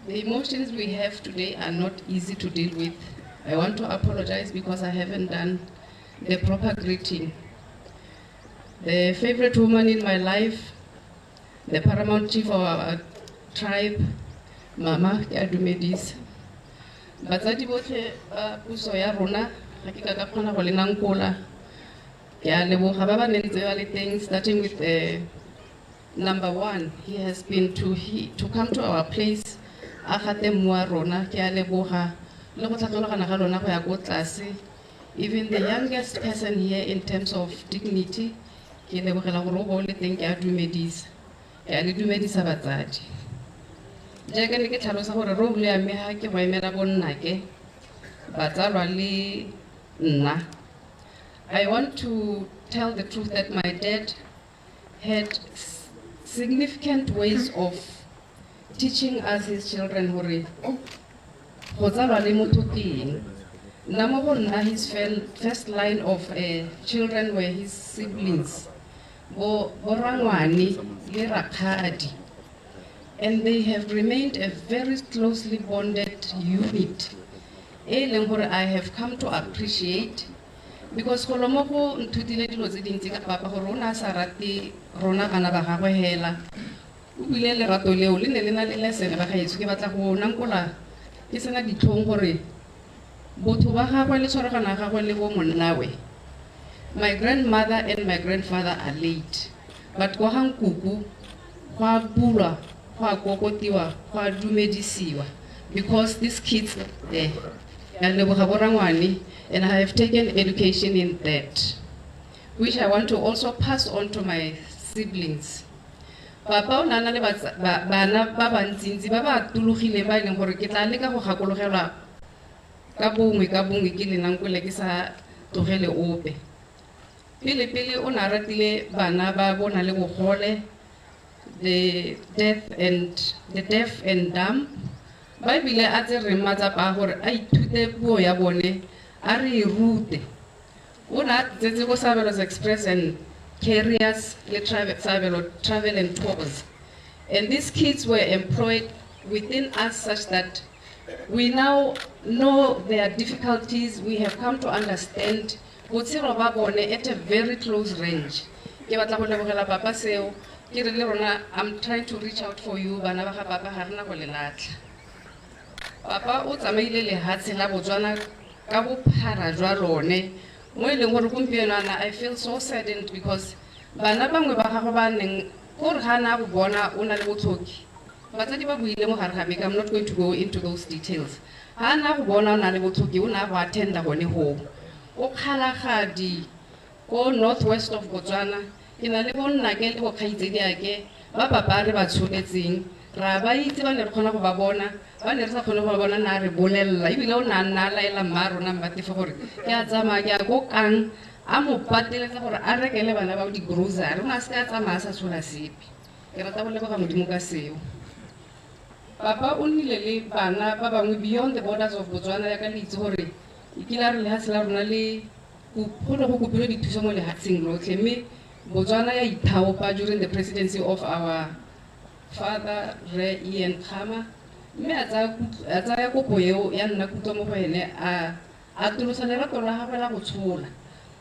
The emotions we have today are not easy to deal with. I want to apologize because I haven't done the proper greeting. The favorite woman in my life, the paramount chief of our tribe, Mama, ke a dumedisa. Batsadi botlhe ba puso ya rona, ga ke ka ka kgona go le nankola. Ke a leboga ba ba neng ntse ba le teng, starting with number one. He has been to come to our place, a gate mmu wa rona. Ke a leboga le go tlhatlologana ga lona go ya ko tlase. Even the youngest person here in terms of dignity, ke lebogela gore o bo o le teng, ke a dumedisa. Ke a le dumedisa batsadi. Jaaka ne ke tlhalosa gore role ya me ha ke go emela bonnake, batsalwa le nna. I want to tell the truth that my dad had significant ways of teaching us his children hore go tsalwa le motho ke eng. Nna mo go nna, his first line of children were his siblings, bo rangwane le rakgadi. And they have remained a very closely bonded unit. E leng gore I have come to appreciate, because golo mo go nthutile dilo tse dintsi ka papa, gore o ne a sa rate rona bana ba gagwe hela. O bile lerato leo le ne le na le lesene ba gaetsho, ke batla go nankola ke sena ditlhong gore botho ba gagwe le tshwaragano ya gagwe le bo monnawe. My grandmother and my grandfather are late, but kwa ga nkuku go a bulwa, go a kokotiwa, go a dumedisiwa, because these kids are there. Ke a leboga bo rangwane, and I have taken education in that, which I want to also pass on to my siblings. Papa o ne a na le bana ba bantsintsi ba ba atologileng ba e leng gore ke tla leka go gakologelwa ka bongwe ka bongwe ke le nankole ke sa tlogele ope. Pele pele o ne a ratile bana ba bo na le bogole, the deaf and the deaf and dumb, ba ebile a tsereng matsapa a gore a ithute puo ya bone, a re e rute. O ne a tsetse ko Sabelo's Express and Carriers le Sabelo Travel and Tours. And these kids were employed within us such that we now know their difficulties. We have come to understand botshelo ba bone at a very close range. Ke batla go lebogela papa seo, ke re le rona, I'm trying to reach out for you, bana ba ga papa, ga rena go le latlha. Papa o tsamaile lehatshe la Botswana ka bophara jwa lone, mo e leng gore gompieno ana I feel so saddened because bana bangwe ba gagwe ba neng gore ga na go bona o na le botlhoki. Batsadi ba buile mo gare ga me, I'm not going to go into those details. Ga na go bona o na le botlhoki, o na go attenda gone hoo. O Kgalagadi ko northwest of Botswana, ke na le bonnake le bokgaitsediake ba papa re ba tsholetseng, ra ba itse, ba ne re kgona go ba bona, ba ne re sa kgone go ba bona, na re bolelela. Ebile o ne a nna a laela mma rona Mmatefo gore ke a tsamaya ke ya ko kang, a mo pateletsa gore a rekele bana bao di-grocery, o ne a seke a tsamaya a sa tshola sepe. Ke rata go leboga Modimo ka seo. Papa o nnile le bana ba bangwe beyond the borders of Botswana, yaka le itse gore e kile a re lehatshe la rona le go ne go kopilwe dithuso mo lehatsheng lotlhe, mme Botswana ya ithaopa during the presidency of our father Rre Ian Khama, mme a tsaya kopo eo ya nna kutlo mo go ene, a atolosa lerato la gagwe la go tshola.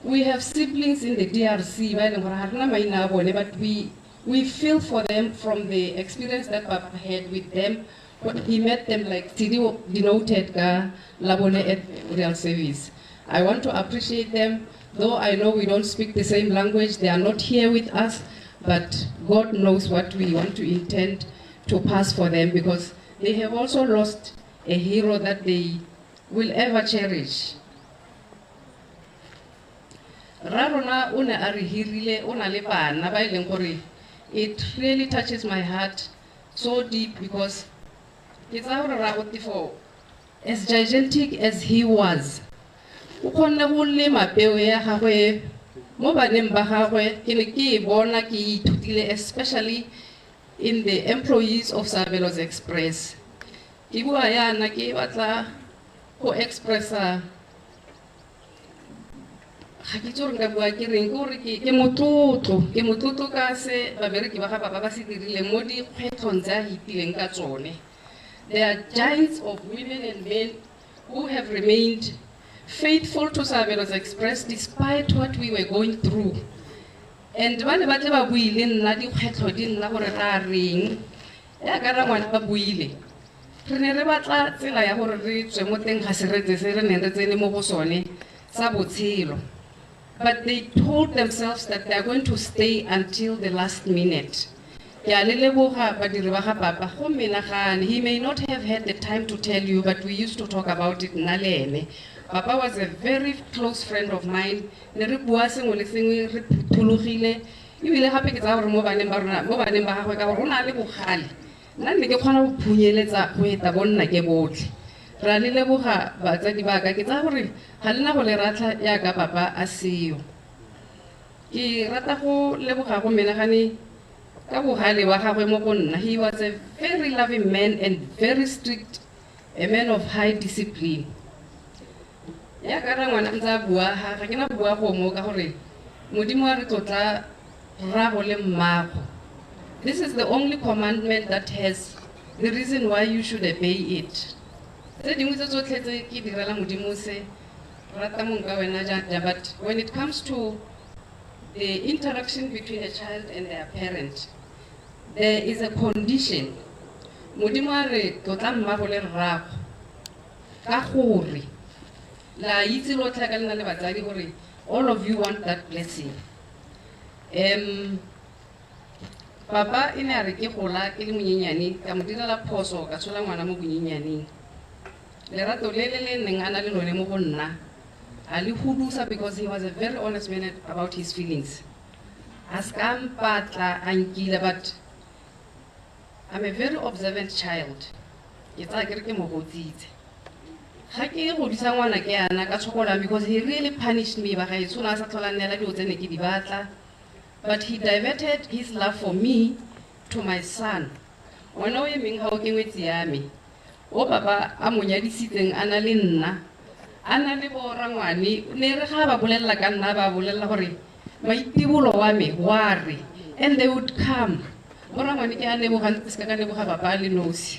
We have siblings in the DRC ba e leng gore ga rena maina a bone, but we feel for them from the experience that Papa had with them when he met them, like Tidi denoted ka la bone at Real Service. I want to appreciate them, though I know we don't speak the same language, they are not here with us, But God knows what we want to intend to pass for them, because they have also lost a hero that they will ever cherish. Rra rona o ne a re hirile, o na le bana ba e leng gore it really touches my heart so deep, because ke tsaya gore rra Tefo, as gigantic as he was, o kgonne go lema peo ya gagwe mo baneng ba gagwe. Ke ne ke e bona, ke ithutile, especially in the employees of Sabelo's Express. Ke bua yana ke batla go expressa, ga ke itse gore nka bua ke reng, ke gore ke motlotlo ka se babereki ba ga papa ba se dirileng mo dikgwetlhong tse a hitileng ka tsone. They are giants of women and men who have remained faithful to Sabelo's Express despite what we were going through. And ba ne ba tle ba buile nna dikgwetlho di nna gore ra reng yaka rangwane ba buile, re ne re batla tsela ya gore re tswe mo teng ga seretse se re neng re tsene mo go sone sa botshelo. But they told themselves that they are going to stay until the last minute. Ke a le leboga badiri ba ga papa go menagane. He may not have had the time to tell you, but we used to talk about it, nna le ene. Papa was a very close friend of mine. Ne re bua sengwe le sengwe re phuthologile, ebile gape ke tsaya gore mo baneng ba rona, mo baneng ba gagwe, ka gore o na le bogale, nna nne ke kgona go phunyeletsa go eta bonna ke botlhe. Re a le leboga batsadi ba ka, ke tsaya gore ga le na go le ratlha yaka papa a seo. Ke rata go leboga go menagane ka bogale wa gagwe mo go nna. He was a very loving man and very strict, a man of high discipline. Yaka rangwana ntse a bua, ga ke na bua go mo ka gore Modimo a re tlotla rrago le mmago. This is the only commandment that has the reason why you should obey it. Tse dingwe tse tsotlhe tse ke direla Modimo se rata mong ka wena ja, but when it comes to the interaction between a child and their parent, there is a condition. Modimo a re tlotla mmago le rrago ka gore la itse lotlhe ka lena le batsadi gore all of you want that blessing. Papa e ne a re ke gola ke le monyenyane, ka mo direla phoso, ka tshola ngwana mo bonyenyaneng. Lerato le le le neng a na le lone mo go nna a le hudusa, because he was a very honest man about his feelings. A se ka mpatla a nkile, but I'm a very observant child. Ke tsaya ke re ke mo gotsitse ga ke godisa ngwana ke yana ka tshokolang, because he really punished me, bagaetsho. O ne a sa tlhola nneela dilo tse ne ke di batla, but he diverted his love for me to my son. Ngwana o emeng ga o ke ngwetsi ya me, o papa a mo nyadisitseng a na le nna, a na le borangwane. Ne re ga ba bolelela ka nna, ba bolelela gore maitibolo wa me wa re, and they would come. Borangwane, ke a leboga, se ka ka leboga papa a le nosi.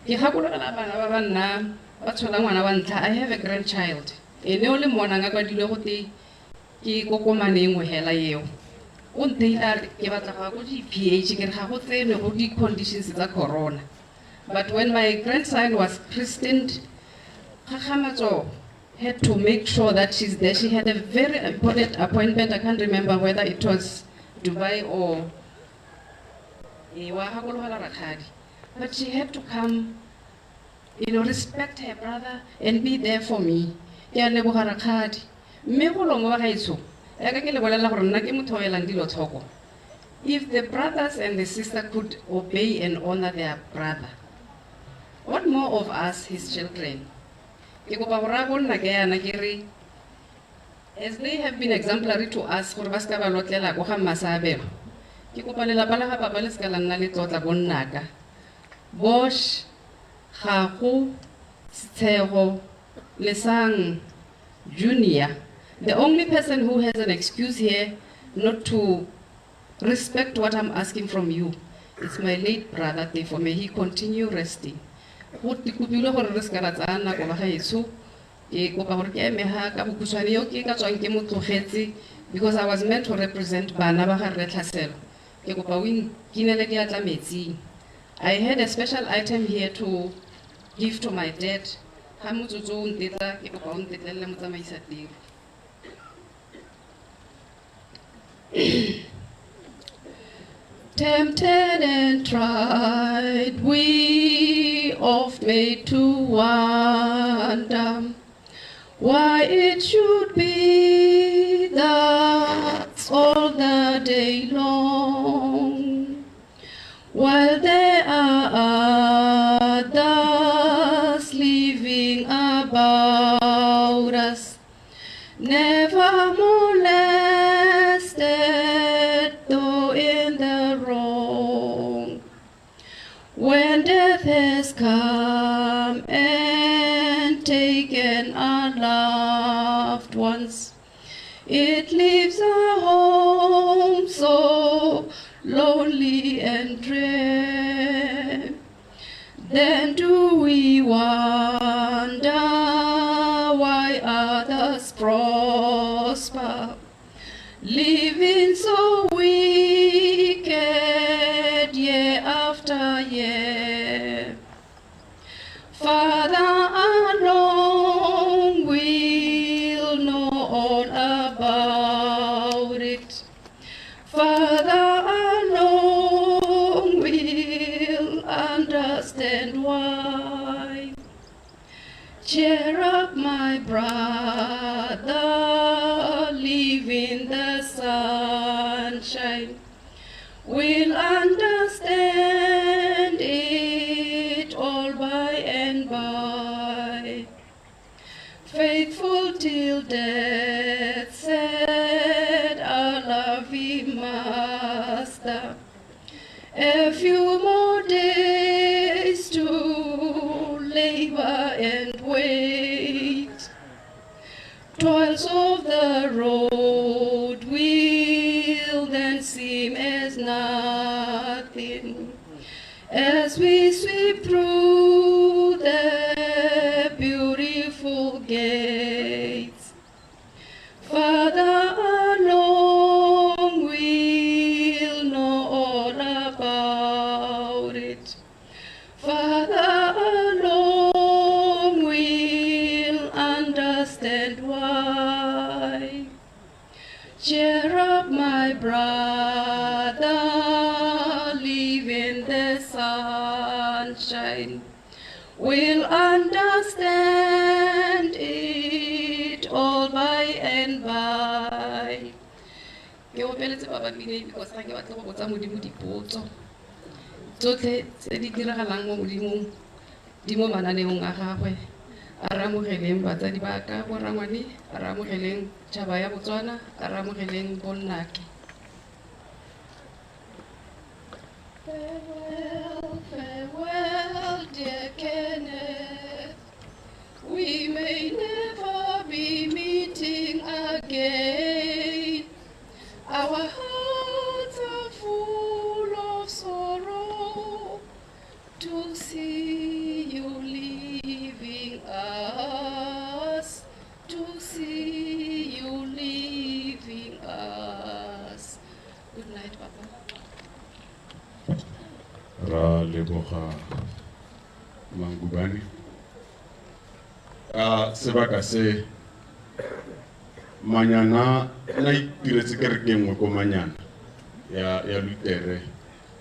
Ke gakologela bana ba ba nna ba tshola ngwana wa ntlha. I have a grandchild, ene o le monang a kwadilwe go te ke kokomane e nngwe hela eo. O ntheile a re ke batla go ya ko GPH, ke re ga go tsenwe go di-conditions tsa corona. But when my grandson was christened, Kgakgamatso had to make sure that she's there. She had a very important appointment. I can't remember whether it was Dubai or wa gakologela rakgadi, but she had to come, respect her brother and be there for me. Ke a leboga rakgadi. Mme go longwe wa gaetsho, yaka ke le bolelela gore nna ke motho o elang dilo tlhoko. If the brothers and the sister could obey and honor their brother, what more of us, his children? Ke kopa go raya bonna ke yana ke re, as they have been exemplary to us gore ba seka ba lotlela ko ga mmasabelo, ke kopa lelapa la ga papa le seka la nna le tlotla bonnaka Bosch, Gago, Setshego, Lesang Junior. The only person who has an excuse here not to respect what I'm asking from you is my late brother Tefo. May he continue resting. Go kopilwe gore re seka ra tsaya nako ba gaetsho. Ke kopa gore ke eme ga ka bokhutshwane yo ke ka tswang ke mo tlogetse, because I was meant to represent bana ba ga rre Tlhaselo. Ke kopa o nkinele diatla metsing. I had a special item here to give to my dad. Ga motsotso o ntetla, ke kopa o ntetlelele, motsamaisa tiro. Tempted and tried, we oft made to wonder why it should be thus all the day long, while there are others living about us, never molested, though in the wrong. When death has come and taken our loved ones, it leaves our home so lonely and drear. Then do we wonder why others prosper, living so wicked year after year. Father alone will know all about it. Father alone will understand why. Cheer up, my brother, live in the sunshine. We'll understand it all by and by. Faithful till death, said our loving Master. A few more days to labor and wait. Toils of the road will then seem as nothing as we sweep through the beautiful gates. Father alone will know all about it. Father alone will understand why. Cheer up, my brother, live in the sunshine. We'll understand it all by and by. Ke opeletse ba bine because ga ke batle go botsa Modimo dipotso. Tsotlhe tse di diragalang mo Modimong di mo mananeong a gagwe. A re amogeleng batsadi ba ka borangwane, a re amogeleng tšhaba ya Botswana, a re amogeleng bonnake. Farewell, farewell, dear Kenneth. We may never be meeting again. Our hearts are full of sorrow to see you leaving us, to see you leaving us. Good night, Papa. Ra leboga Mangubane ka sebaka se. Manyana na itiretse kereke nngwe ko Manyana ya Lutere.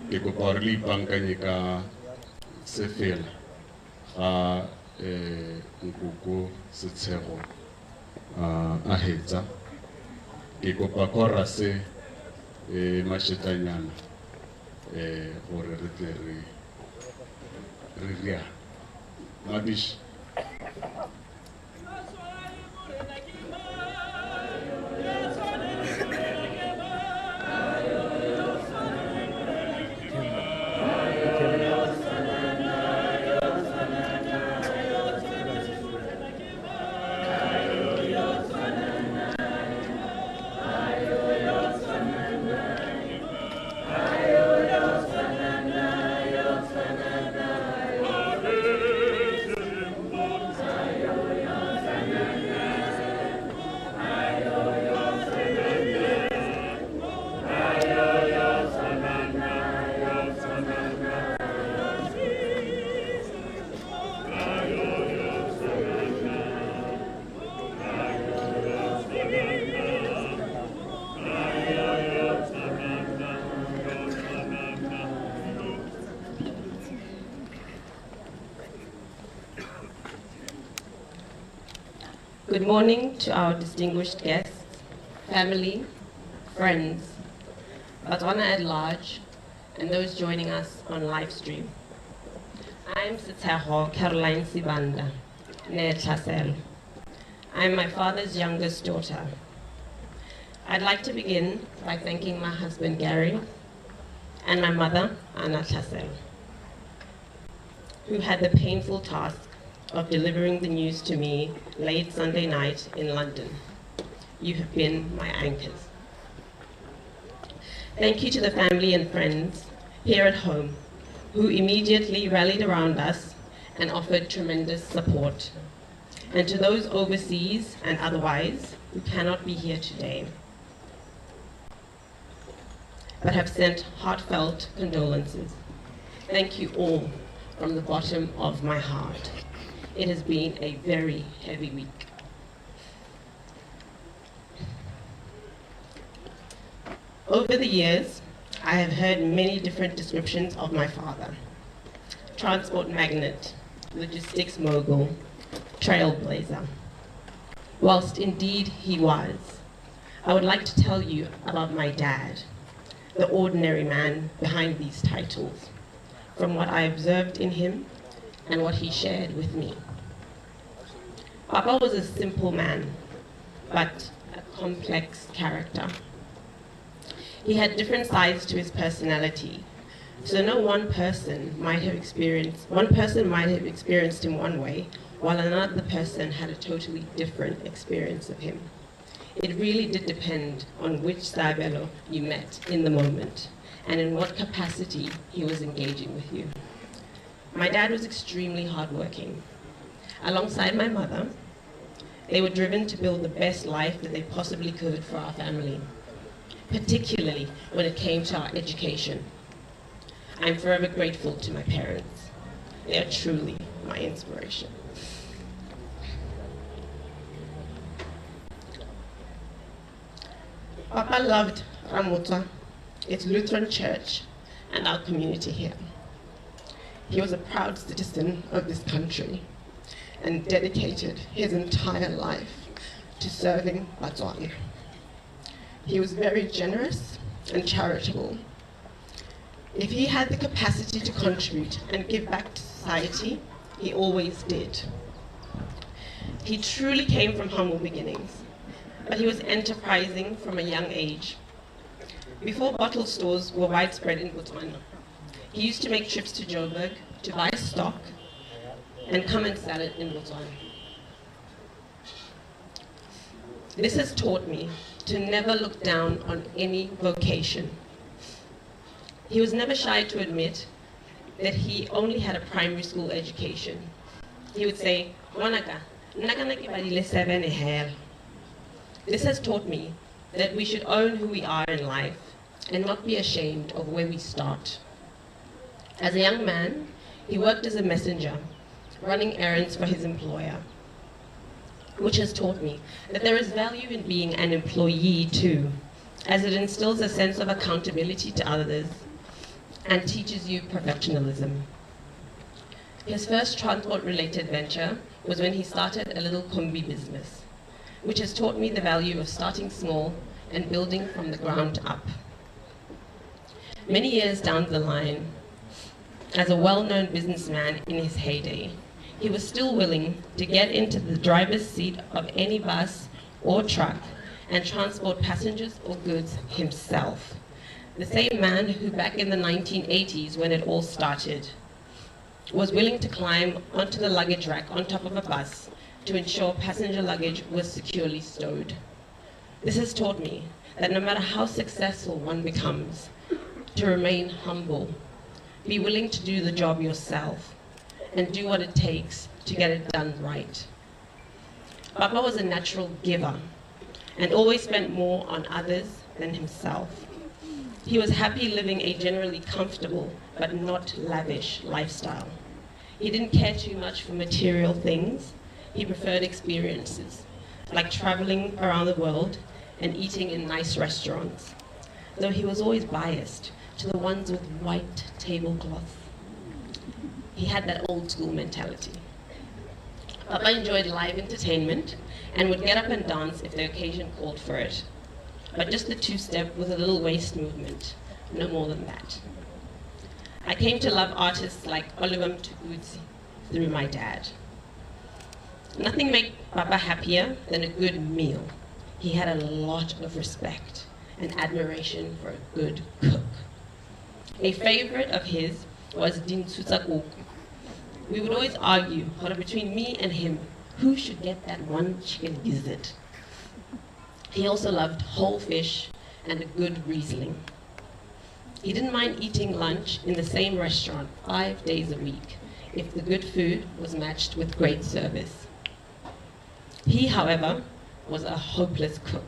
Ke kopa gore le ipankanye ka sefela ga nkoko Setshego a hetsa. Ke kopa chorus mashetanyana gore re tle re riana. Mabish. Good morning to our distinguished guests, family, friends, Botswana at large, and those joining us on live stream. I'm Setshego Caroline Sibanda, nee Tlhaselo. I'm my father's youngest daughter. I'd like to begin by thanking my husband, Gary, and my mother, Anna Tlhaselo, who had the painful task of delivering the news to me late Sunday night in London. You have been my anchors. Thank you to the family and friends here at home who immediately rallied around us and offered tremendous support. And to those overseas and otherwise who cannot be here today, but have sent heartfelt condolences. Thank you all from the bottom of my heart. It has been a very heavy week. Over the years, I have heard many different descriptions of my father. Transport magnate, logistics mogul, trailblazer. Whilst indeed he was, I would like to tell you about my dad, the ordinary man behind these titles, from what I observed in him and what he shared with me. Papa was a simple man, but a complex character. He had different sides to his personality, so no one person might have experienced, one person might have experienced him one way, while another person had a totally different experience of him. It really did depend on which Seabelo you met in the moment and in what capacity he was engaging with you. My dad was extremely hardworking. Alongside my mother, they were driven to build the best life that they possibly could for our family, particularly when it came to our education. I'm forever grateful to my parents. They are truly my inspiration. Papa loved Ramotswa, its Lutheran church, and our community here. He was a proud citizen of this country and dedicated his entire life to serving Botswana. He was very generous and charitable. If he had the capacity to contribute and give back to society, he always did. He truly came from humble beginnings, but he was enterprising from a young age. Before bottle stores were widespread in Botswana, he used to make trips to Joburg to buy stock and come and sell it in Botswana. This has taught me to never look down on any vocation. He was never shy to admit that he only had a primary school education. He would say, "Ngwanaka, nna kana ke badile 7 hela." This has taught me that we should own who we are in life and not be ashamed of where we start. As a young man, he worked as a messenger, running errands for his employer, which has taught me that there is value in being an employee too, as it instills a sense of accountability to others and teaches you professionalism. His first transport-related venture was when he started a little kombi business, which has taught me the value of starting small and building from the ground up. Many years down the line, as a well-known businessman in his heyday, he was still willing to get into the driver's seat of any bus or truck and transport passengers or goods himself. The same man who back in the 1980s, when it all started, was willing to climb onto the luggage rack on top of a bus to ensure passenger luggage was securely stowed. This has taught me that no matter how successful one becomes, to remain humble, be willing to do the job yourself, and do what it takes to get it done right. Papa was a natural giver and always spent more on others than himself. He was happy living a generally comfortable but not lavish lifestyle. He didn't care too much for material things. He preferred experiences, like traveling around the world and eating in nice restaurants, though he was always biased to the ones with white tablecloths. He had that old school mentality. Papa enjoyed live entertainment and would get up and dance if the occasion called for it. But just the two-step with a little waist movement, no more than that. I came to love artists like Oliver Mtukudzi through my dad. Nothing made Papa happier than a good meal. He had a lot of respect and admiration for a good cook. A favorite of his was dintsu. We would always argue between me and him who should get that one chicken gizzard. He also loved whole fish and a good Riesling. He didn't mind eating lunch in the same restaurant 5 days a week if the good food was matched with great service. He, however, was a hopeless cook.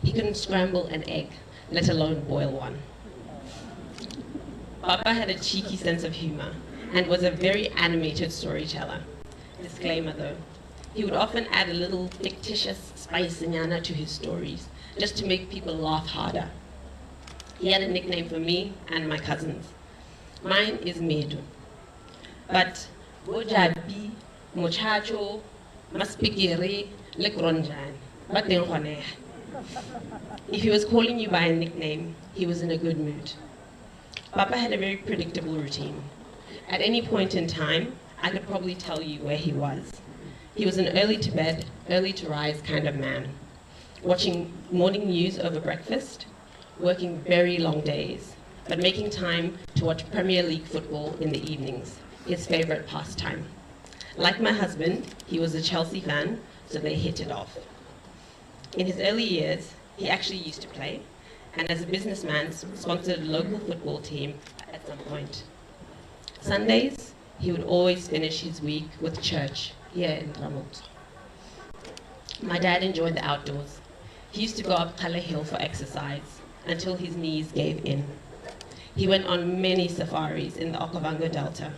He couldn't scramble an egg, let alone boil one. Papa had a cheeky sense of humor and was a very animated storyteller. Disclaimer though, he would often add a little fictitious spicinyana to his stories, just to make people laugh harder. He had a nickname for me and my cousins. Mine is Medu. But Bojabi, Mochacho, Maspikiri, le Kronjan, ba teng gone. If he was calling you by a nickname, he was in a good mood. Papa had a very predictable routine. At any point in time, I could probably tell you where he was. He was an early to bed, early to rise kind of man, watching morning news over breakfast, working very long days, but making time to watch Premier League football in the evenings, his favorite pastime. Like my husband, he was a Chelsea fan, so they hit it off. In his early years, he actually used to play, and as a businessman, sponsored a local football team at some point. Sundays, he would always finish his week with church here in Ramotswa. My dad enjoyed the outdoors. He used to go up Kala Hill for exercise until his knees gave in. He went on many safaris in the Okavango Delta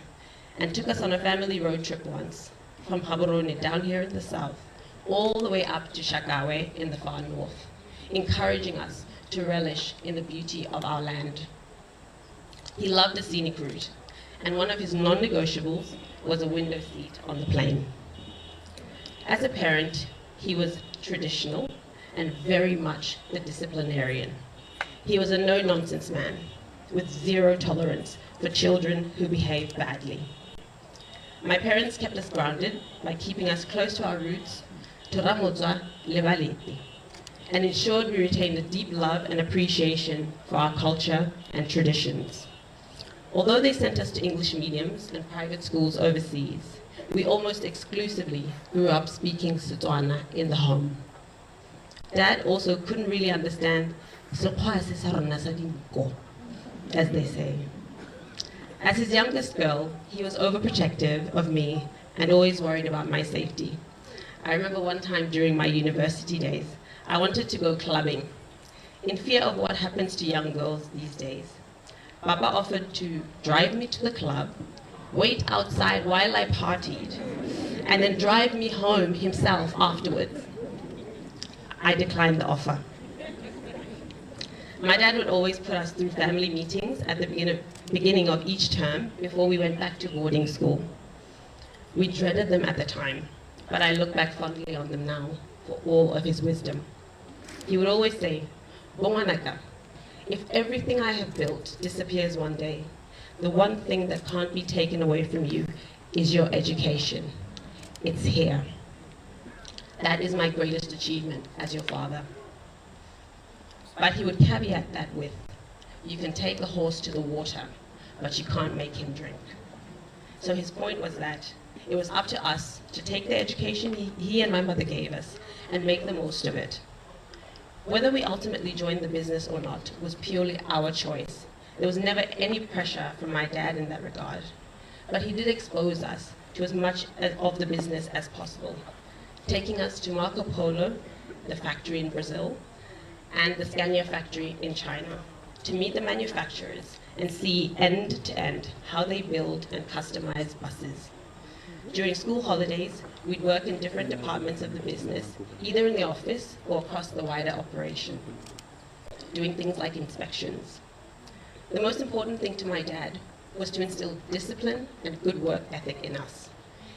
and took us on a family road trip once, from Gaborone down here in the south, all the way up to Shakawe in the far north, encouraging us to relish in the beauty of our land. He loved a scenic route, and one of his non-negotiables was a window seat on the plane. As a parent, he was traditional and very much the disciplinarian. He was a no-nonsense man with zero tolerance for children who behaved badly. My parents kept us grounded by keeping us close to our roots, to Ramotswa le Balete, and ensured we retained a deep love and appreciation for our culture and traditions. Although they sent us to English mediums and private schools overseas, we almost exclusively grew up speaking Setswana in the home. Dad also couldn't really understand Sekgowa se sa rona sa dinko, as they say. As his youngest girl, he was overprotective of me and always worried about my safety. I remember one time during my university days, I wanted to go clubbing, in fear of what happens to young girls these days. Papa offered to drive me to the club, wait outside while I partied, and then drive me home himself afterwards. I declined the offer. My dad would always put us through family meetings at the beginning of each term before we went back to boarding school. We dreaded them at the time, but I look back fondly on them now for all of his wisdom. He would always say, "Bongwanaka, if everything I have built disappears one day, the one thing that can't be taken away from you is your education. It's here. That is my greatest achievement as your father." But he would caveat that with, you can take a horse to the water, but you can't make him drink. So his point was that it was up to us to take the education he and my mother gave us and make the most of it. Whether we ultimately joined the business or not was purely our choice. There was never any pressure from my dad in that regard. But he did expose us to as much of the business as possible, taking us to Marco Polo, the factory in Brazil, and the Scania factory in China, to meet the manufacturers and see end to end how they build and customize buses. During school holidays, we'd work in different departments of the business, either in the office or across the wider operation, doing things like inspections. The most important thing to my dad was to instill discipline and good work ethic in us.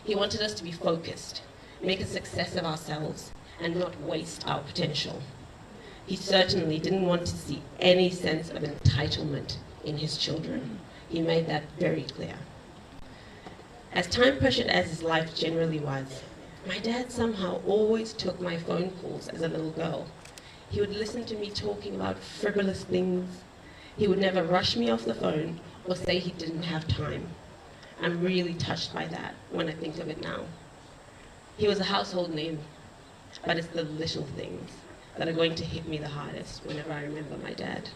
He wanted us to be focused, make a success of ourselves, and not waste our potential. He certainly didn't want to see any sense of entitlement in his children. He made that very clear. As time pressured as his life generally was, my dad somehow always took my phone calls as a little girl. He would listen to me talking about frivolous things. He would never rush me off the phone or say he didn't have time. I'm really touched by that when I think of it now. He was a household name, but it's the little things that are going to hit me the hardest whenever I remember my dad.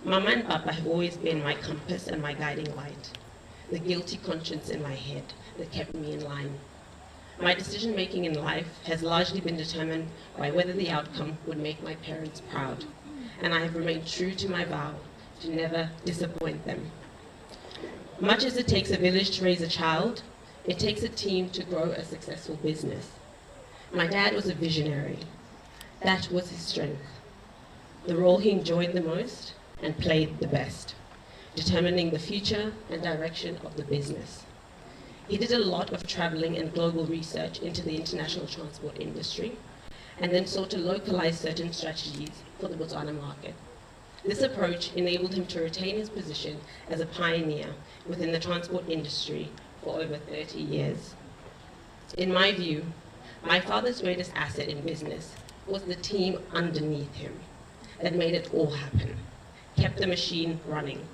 Mama and Papa have always been my compass and my guiding light, the guilty conscience in my head that kept me in line. My decision-making in life has largely been determined by whether the outcome would make my parents proud, and I have remained true to my vow to never disappoint them. Much as it takes a village to raise a child, it takes a team to grow a successful business. My dad was a visionary. That was his strength. The role he enjoyed the most and played the best, determining the future and direction of the business. He did a lot of traveling and global research into the international transport industry, and then sought to localize certain strategies for the Botswana market. This approach enabled him to retain his position as a pioneer within the transport industry for over 30 years. In my view, my father's greatest asset in business was the team underneath him that made it all happen, kept the machine running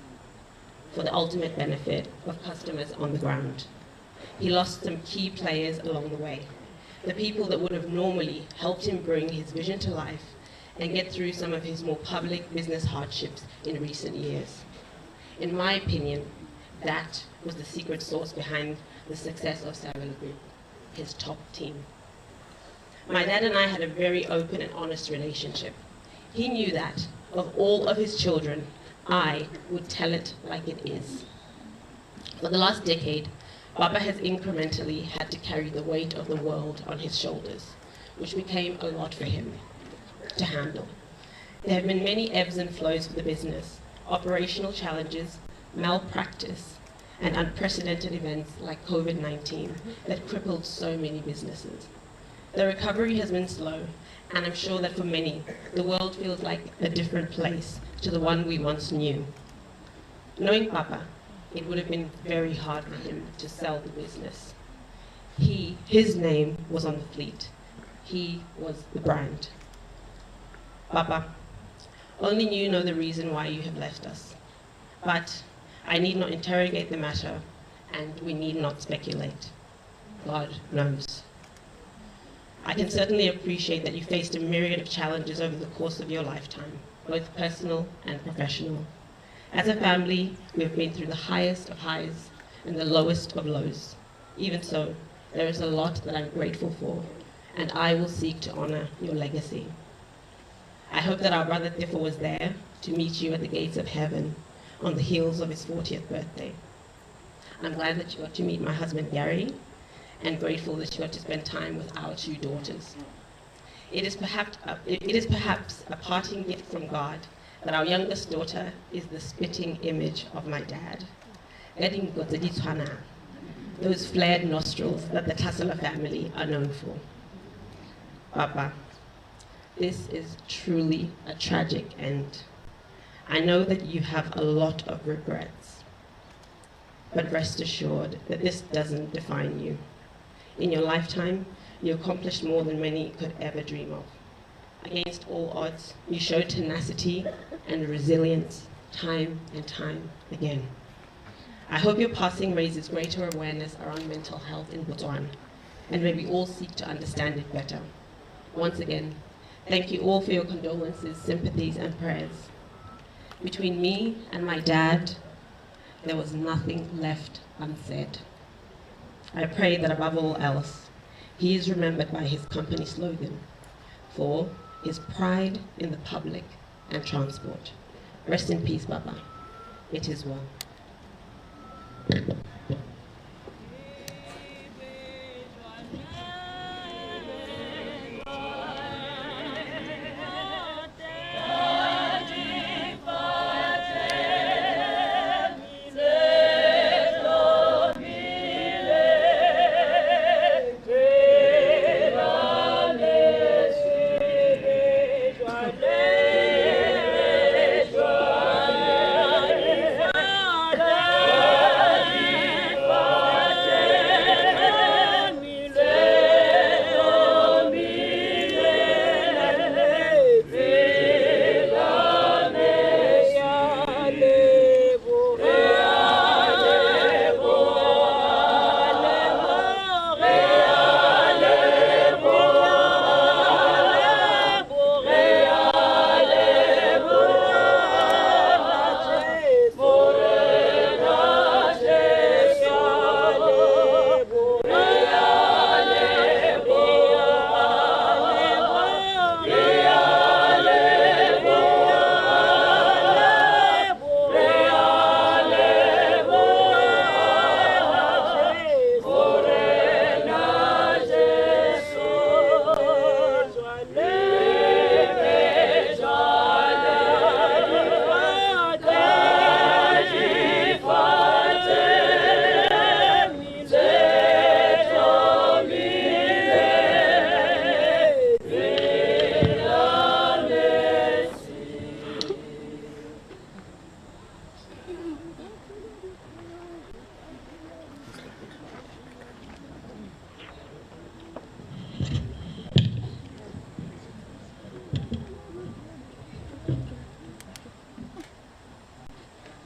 for the ultimate benefit of customers on the ground. He lost some key players along the way, the people that would have normally helped him bring his vision to life and get through some of his more public business hardships in recent years. In my opinion, that was the secret sauce behind the success of Sabelo Group, his top team. My dad and I had a very open and honest relationship. He knew that, of all of his children, I would tell it like it is. For the last decade, Baba has incrementally had to carry the weight of the world on his shoulders, which became a lot for him to handle. There have been many ebbs and flows for the business, operational challenges, malpractice, and unprecedented events like COVID-19 that crippled so many businesses. The recovery has been slow, and I'm sure that for many, the world feels like a different place to the one we once knew. Knowing Papa, it would have been very hard for him to sell the business. His name was on the fleet. He was the brand. Papa, only you know the reason why you have left us. But I need not interrogate the matter, and we need not speculate. God knows. I can certainly appreciate that you faced a myriad of challenges over the course of your lifetime, both personal and professional. As a family, we have been through the highest of highs and the lowest of lows. Even so, there is a lot that I'm grateful for, and I will seek to honor your legacy. I hope that our brother Tefo was there to meet you at the gates of heaven on the heels of his 40th birthday. I'm glad that you got to meet my husband, Gary, and grateful that you got to spend time with our two daughters. It is perhaps a parting gift from God that our youngest daughter is the spitting image of my dad. Those flared nostrils that the Tlhasela family are known for. Papa, this is truly a tragic end. I know that you have a lot of regrets, but rest assured that this doesn't define you. In your lifetime, you accomplished more than many could ever dream of. Against all odds, you showed tenacity and resilience time and time again. I hope your passing raises greater awareness around mental health in Botswana, and may we all seek to understand it better. Once again, thank you all for your condolences, sympathies, and prayers. Between me and my dad, there was nothing left unsaid. I pray that above all else, he is remembered by his company slogan, for his pride in the public and transport. Rest in peace, Baba. It is well.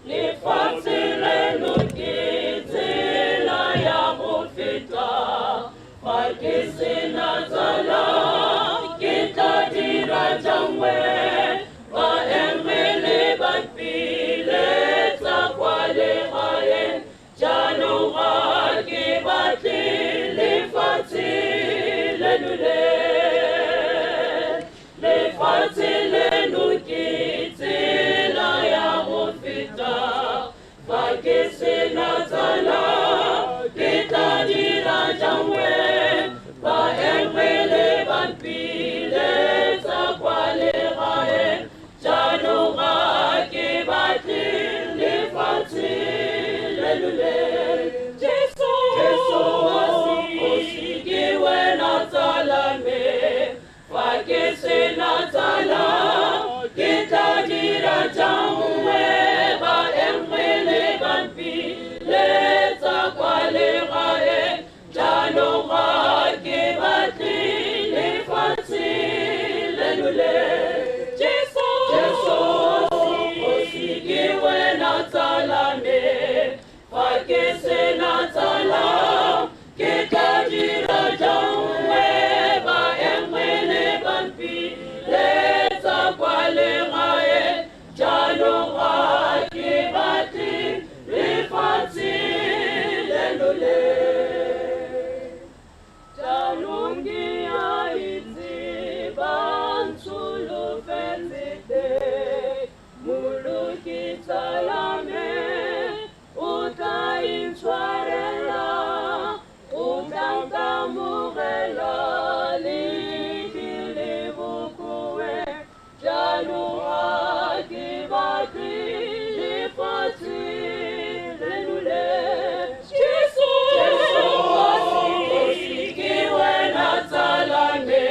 Lefatshe leno ke tsela ya go feta, fa ke sena tsala ke tla dira jang we? Baengele ba mpiletsa kwa legaeng, jaanong ga ke batle lefatshe leno le. Lefatshe leno ke tsela ya go feta, fa ke sena tsala ke tla dira jang we? Baengele ba mpiletsa kwa legaeng, jaanong ga ke batle lefatshe leno le. Jesu, Kgosi, ke wena tsala me, fa ke sena tsala ke tla dira jang we? Baengele ba mpiletsa kwa legaeng, jaanong ga ke batle lefatshe leno le. Jesu, Kgosi, ke wena tsala me, fa ke sena tsala ke tla dira jang we? Baengele ba mpiletsa kwa legaeng, jaanong ga ke batle lefatshe leno le. Jaanong ke a itse ba ntsholofetsitse, Mmoloki tsala me o tla intshwarela, o tla nkamogela le ke le bokoe, jaanong ga ke batle lefatshe leno le. Jesu, Kgosi, ke wena tsala me,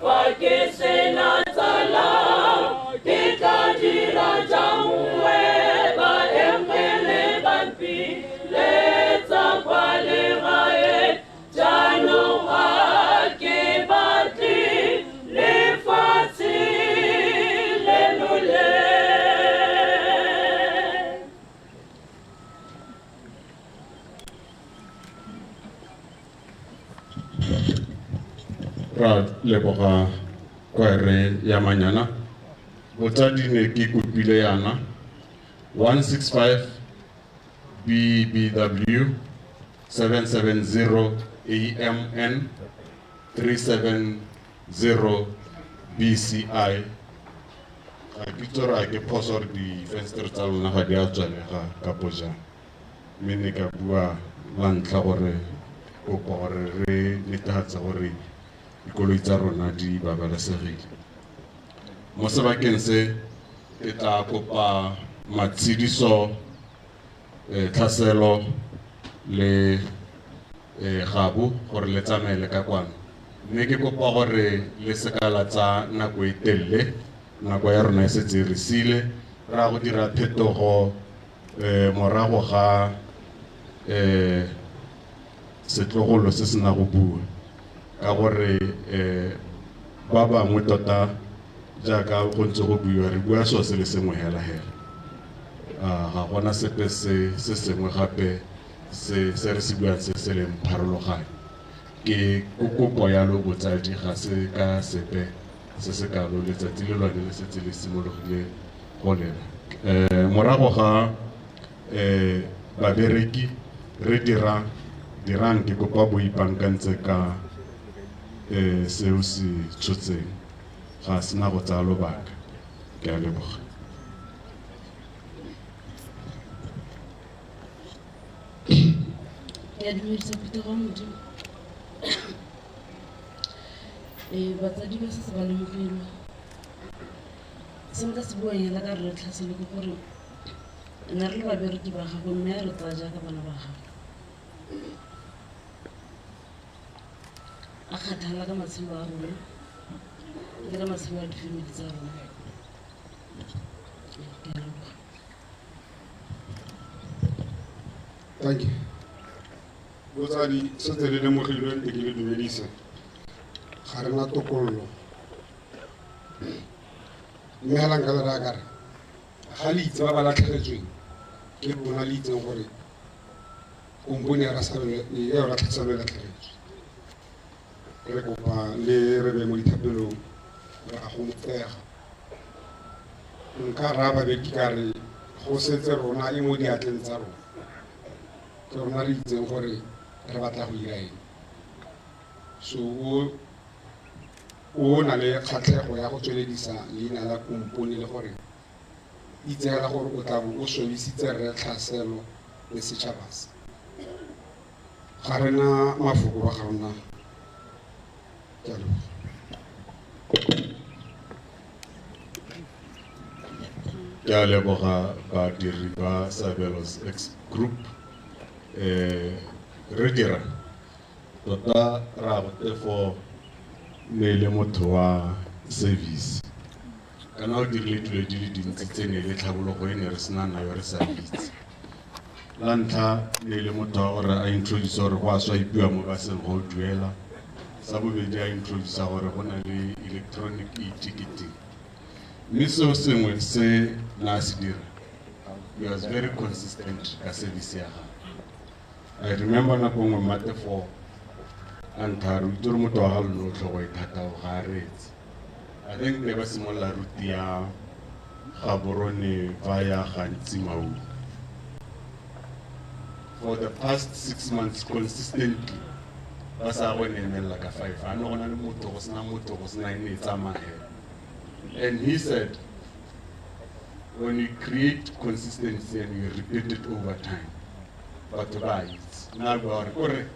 fa ke sena tsala ke tla dira jang we? Baengele ba mpiletsa kwa legaeng, jaanong ga ke batle lefatshe leno le. Ra leboga kwere ya Manyana. Botsadi, ne ke kopile yana 165 BBW, 770 AMN, 370 BCI. Ga ke itse gore a ke phoso gore difenstere tsa lona ga di a tswalega kapo jang, mme ne ka bua la ntlha gore kopa gore re netefatse gore dikoloi tsa rona di babalesegile. Mo sebakeng se ke tla kopa Matshidiso, Tlhaselo le Gabo gore le tsamaele ka kwano, mme ke kopa gore le seka la tsa nako e telele. Nako ya rona e setse e re sile. Re ya go dira phetogo morago ga setlogolo se sena go bua, ka gore ba bangwe tota jaaka go ntse go buiwa, re bua seo se le sengwe hela hela. Ga gona sepe se se sengwe gape se se re se buang se se leng pharologanyo. Ke kopo yalo botsadi, ga se ka sepe se se kalo. Letsatsi le lone le setse le simologile go lela. Morago ga babereki re dira dirang, ke kopa bo ipankantse ka seo se tshotseng, ga sena go tsaya lobaka. Ke a leboga. Ke a dumedisa phuthego ya Modimo. Batsadi ba setse ba lemogilwe. Se nka se buang hela ka Rre Tlhaselo ke gore ne re le babereki ba gagwe, mme a re tsaya jaaka bana ba gagwe. A kgathala ka matshelo a rona le ka matshelo a di-family tsa rona. Ke a leboga. Thank you. Botsadi, setse le lemogilwe, nte ke le dumedise. Ga re na tokololo, mme hela nka le raya kare Ga le itse ba ba latlhegetsweng ke lona le itseng gore kompone ya ya Tlhaselo e latlhegetswe. Re kopa le re be mo dithapelong, re a gomotsega. Nka raya babereki ka re go setse rona, e mo diatleng tsa rona, ke rona re itseng gore re batla go ira eng. So o na le kgatlhego ya go tsweledisa leina la kompone le gore itsegela gore o tla bo o swabisitse rre Tlhaselo le setšhaba se. Ga rena mafoko ba ga rona, ke a leboga. Ke a leboga badiri ba Sabelos X Group. Re dira tota ra go tefo ne le motho wa service kana o dirile dilo di le dintsi tse ne le tlhabologo e ne re sena nayo re sa itse. La ntlha ne le motho wa gore a introduce gore go a swipiwa mo baseng go duela. Sa bobedi, a introduce gore go na le electronic e-ticketing. Mme seo sengwe se na se dira, he was very consistent ka service ya gagwe. I remember nako nngwe Mmatefo a ntha re itse gore motho wa ga lone o tlhogo e thata, o ga a reetse. I think ne ba simolola route ya Gaborone via Gantsi Maun. For the past 6 months consistently ba sa go ne emelela ka 5, a ne go na le motho, go sena motho, go sena, e ne e tsamaya hela. And he said when you create consistency and you repeat it over time, batho ba a itse. Nna bua gore kore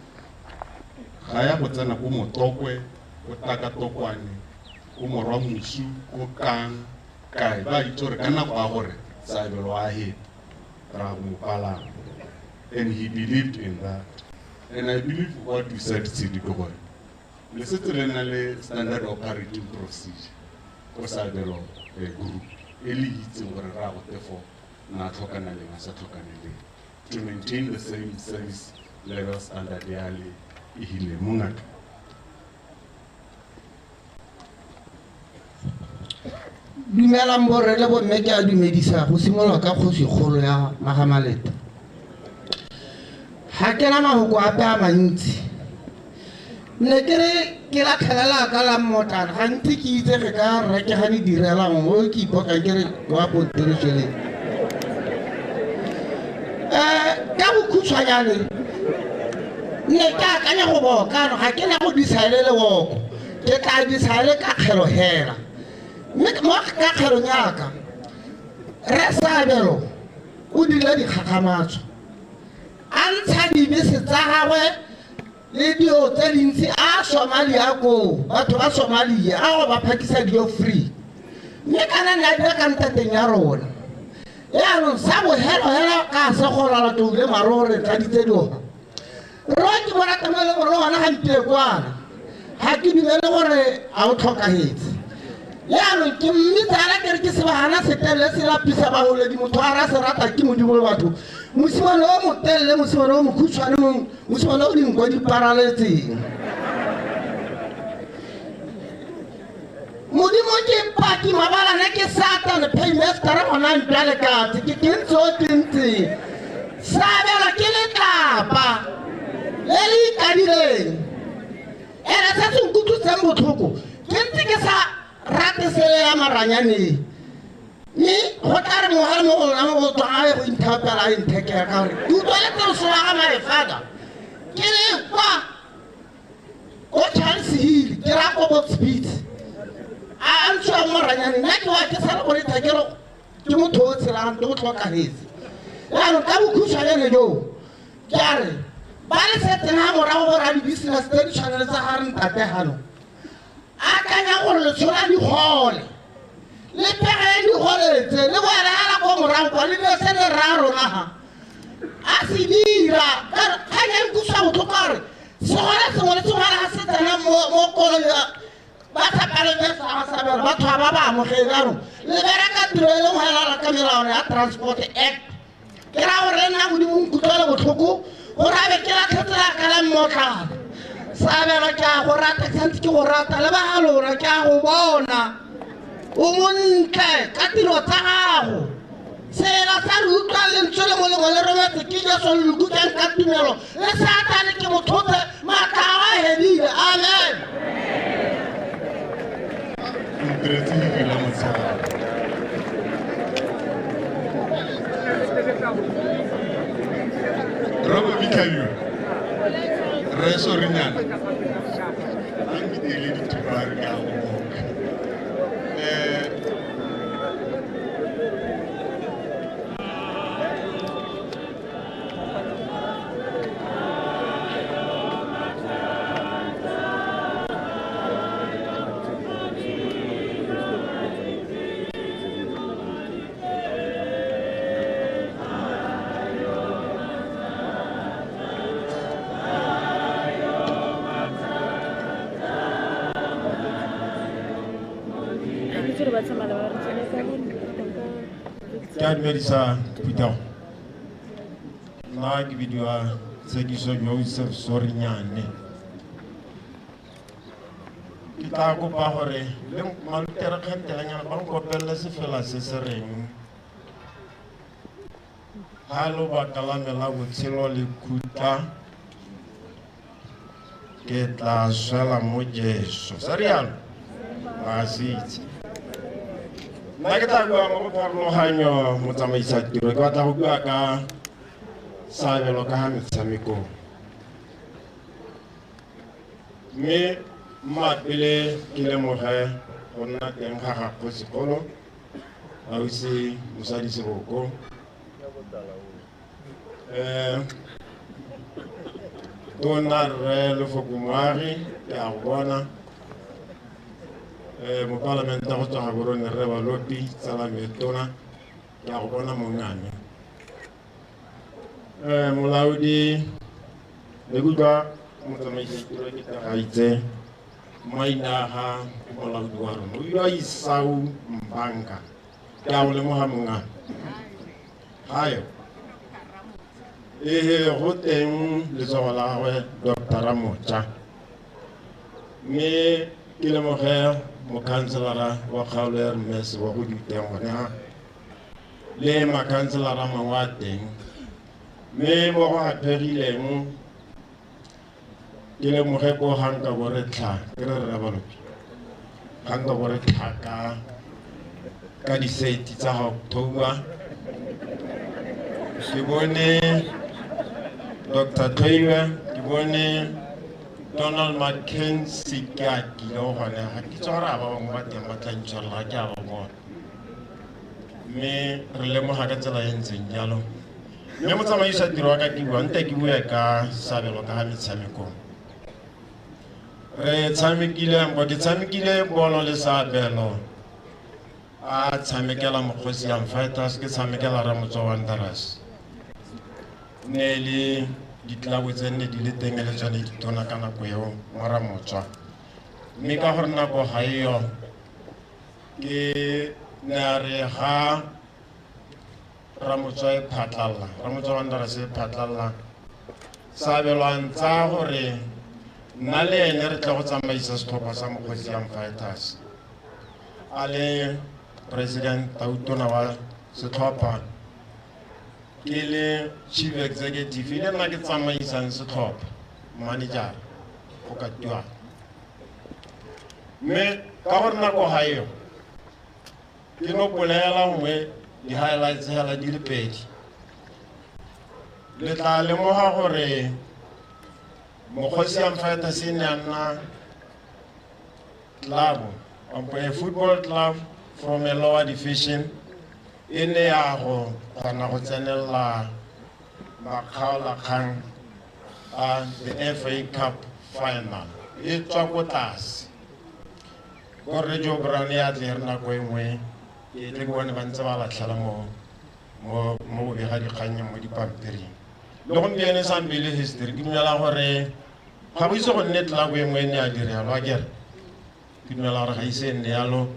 ga ya go tsena ko Motokwe, ko Takatokwane, ko Morwa Mosu, ko kang kae, ba itse gore ka nako ya gore Sabelo a heta ra go mo palama. And he believed in that, and I believe what you said, Tshedi, ke gore le setse le na le standard operating procedure ko Sabelo Group e le itseng gore ra go tefo na tlhokana leng, a sa tlhokane leng, to maintain the same service level standard ya le ehile mongaka. Dumelang borre le bomme, ke a dumedisa go simolola ka kgosikgolo ya Magamaleta. Ga ke na mafoko ape a mantsi, ne ke re ke latlhelela ka la mmotlana. Gantsi ke itsege ka rekegane direlang mo ke ipokang ke re wa ponteretšeleng. Ka bokhutshwanyane, ne ke akanya go bokano ga ke na go disaele leboko, ke tla disaele ka kgelo hela. Mme mo ka kgelong yaka, re Sabelo o dirile dikgakgamatso, a ntsha dibese tsa gagwe le dilo tse dintsi a Somalia koo, batho ba Somalia a go ba phakisa dijo free. Mme kana ne a dira ka ntateng ya rona. Yaanong sa bohelohelo ka se go lwala toule maro re tladitse dioga ro ke bona tlamele gore le gona ga itekwana, ga ke dumele gore a o tlhokagetse. Yaanong ke mmitsala ke re ke sebagana setelele se lapisa bagoledi, motho a ra se rata ke Modimo le batho. Mosimane o motelele, mosimane o mokhutshwane, mosimane o dinko di paraletseng. Modimo ke paki, mabalane ke Satane paymastera gona ntwa le katse ke ke ntse o ke ntseng. Sabelo ke letlapa le le ikadileng. Ene se se nkutlwiseng botlhoko, ke ntse ke sa rate sele ya maranyaneng, mme go tla re mogale mo go lona mo go tswa a ye go inthapela a inthekela ka gore ke utlwaletse loso la ga my father ke le kwa ko Charles Hill, ke ra ko Bokspits a ntshiwang moranyaneng. Nna ke wa ke sale gore thakelo ke motho o tshelang le o tlhokagetse. Jaanong ka bokhutshwanyane joo, ke a re ba le setseng ga morago bo ra di-business tse di tshwanele tsa ga re ntate gano, akanya gore le tshola digole, le pege digole tse le boele hela ko morago kwa le dilo se le rra rona ga a se dira. Kgang e nkutlwisa botlhoko gore segole sengwe le sengwe ga se tsena mo koloi ba sa paleng sa Sabelo, batho ga ba ba amogele. Jaanong le bereka tiro e leng go helala ka melawana ya Transport Act. Ke raya gore le nna Modimo nkutlwele botlhoko gore a be ke latlhetse la ka la mmotlana. Sabelo, ke a go rata, ke santse ke go rata le ba ga lona. Ke a go bona o montle ka tiro tsa gago. Sela sa re utlwang lentswe le molemo le rometse ke Jesu le le ka tumelo le Satane ke mothotse maatla a hedile. Amen. Ntiretse hifi la motshegare. Robo Michael, re Sorinyana, a nkitele dithupare ka go boka. Ke a dumedisa phuthego. Nna ke bidiwa Tshekiso Joseph Sorinyane. Ke tla kopa gore le malutere kgantelenyana ba nkopelele sefela se se reng ga lobaka la me la botshelo le khutla ke tla swela mo Jesu. Sa rialo ba se itse. Nna ke tla bua mo go pharologanyo motsamaisa tiro, ke batla go bua ka seabelo ka ga metshamekong. Mme mmapele ke lemoge go nna teng ga ga kgosikgolo ausi mosadi Seboko. Tona rre Lefoko Moagi ke a go bona. Mopalamente go tswa Gaborone rre Balopi tsala me tona ke a go bona mongame. Molaodi le kutlwa motsamaisi tiro ke tagaitse maina ga molaodi wa rona o bidiwa Isau Mbanka ke a go lemoga mongame. Hayo ehe go teng letsogo la gagwe Dr. Ramotja. Mme ke lemoge mokhanselara wa kgaolo ya Rmese wa go diteng gone ha le makhanselara mangwe a teng. Mme mo go aphegileng ke lemoge ko ga nka bo re tlha ke re rre Balopi ga nka bo re tlha ka di-30 tsa ga October ke bone Dr. Tlhoiwe, ke bone Donald McKenzie ke a kile gone ga ke itse gore a ba bangwe ba teng ba tla intshwarela ga ke a ba bona. Mme re lemoga ka tsela e ntseng jalo. Mme motsamaisa tiro wa ka ke bua nte ke bue ka sabelo ka ga metshamekong. Re tshamekile bo ke tshamekile bolo le sabelo a tshamekela Mokgosi Young Fighters ke tshamekela Ramotswa Wanderers. Ne le ditlelabo tse nne di le teng le tsone ditona ka nako eo mo Ramotswa. Mme ka gore nako ga eyo ke ne a re ga Ramotswa e phatlalla, Ramotswa Wanderers e phatlalla sabelwang tsa gore nna le ene re tle go tsamaisa setlhopha sa Mokgosi Young Fighters. A le president tautona wa setlhopha ke le chief executive e le nna ke tsamaisang setlhopha manager go ka tuang. Mme ka gore nako ga eo ke no polela nngwe di-highlights hela di le pedi. Le tla lemoga gore Mokgosi Young Fighters e ne a nna club, a football club from a lower division e ne ya go kgona go tsenelela makgaolakgang a the FA Cup final e tswa ko tlase. Borre Joe Brown ya tle re nako e nngwe ke tle ke bone ba ntse ba latlhela mo mo mo bobegadikgannyeng mo dipampiring. Le gompieno e sampe e le history ke dumela gore ga go ise go nne club e nngwe e ne ya direlwa akere. Ke dumela gore ga ise e nne yalo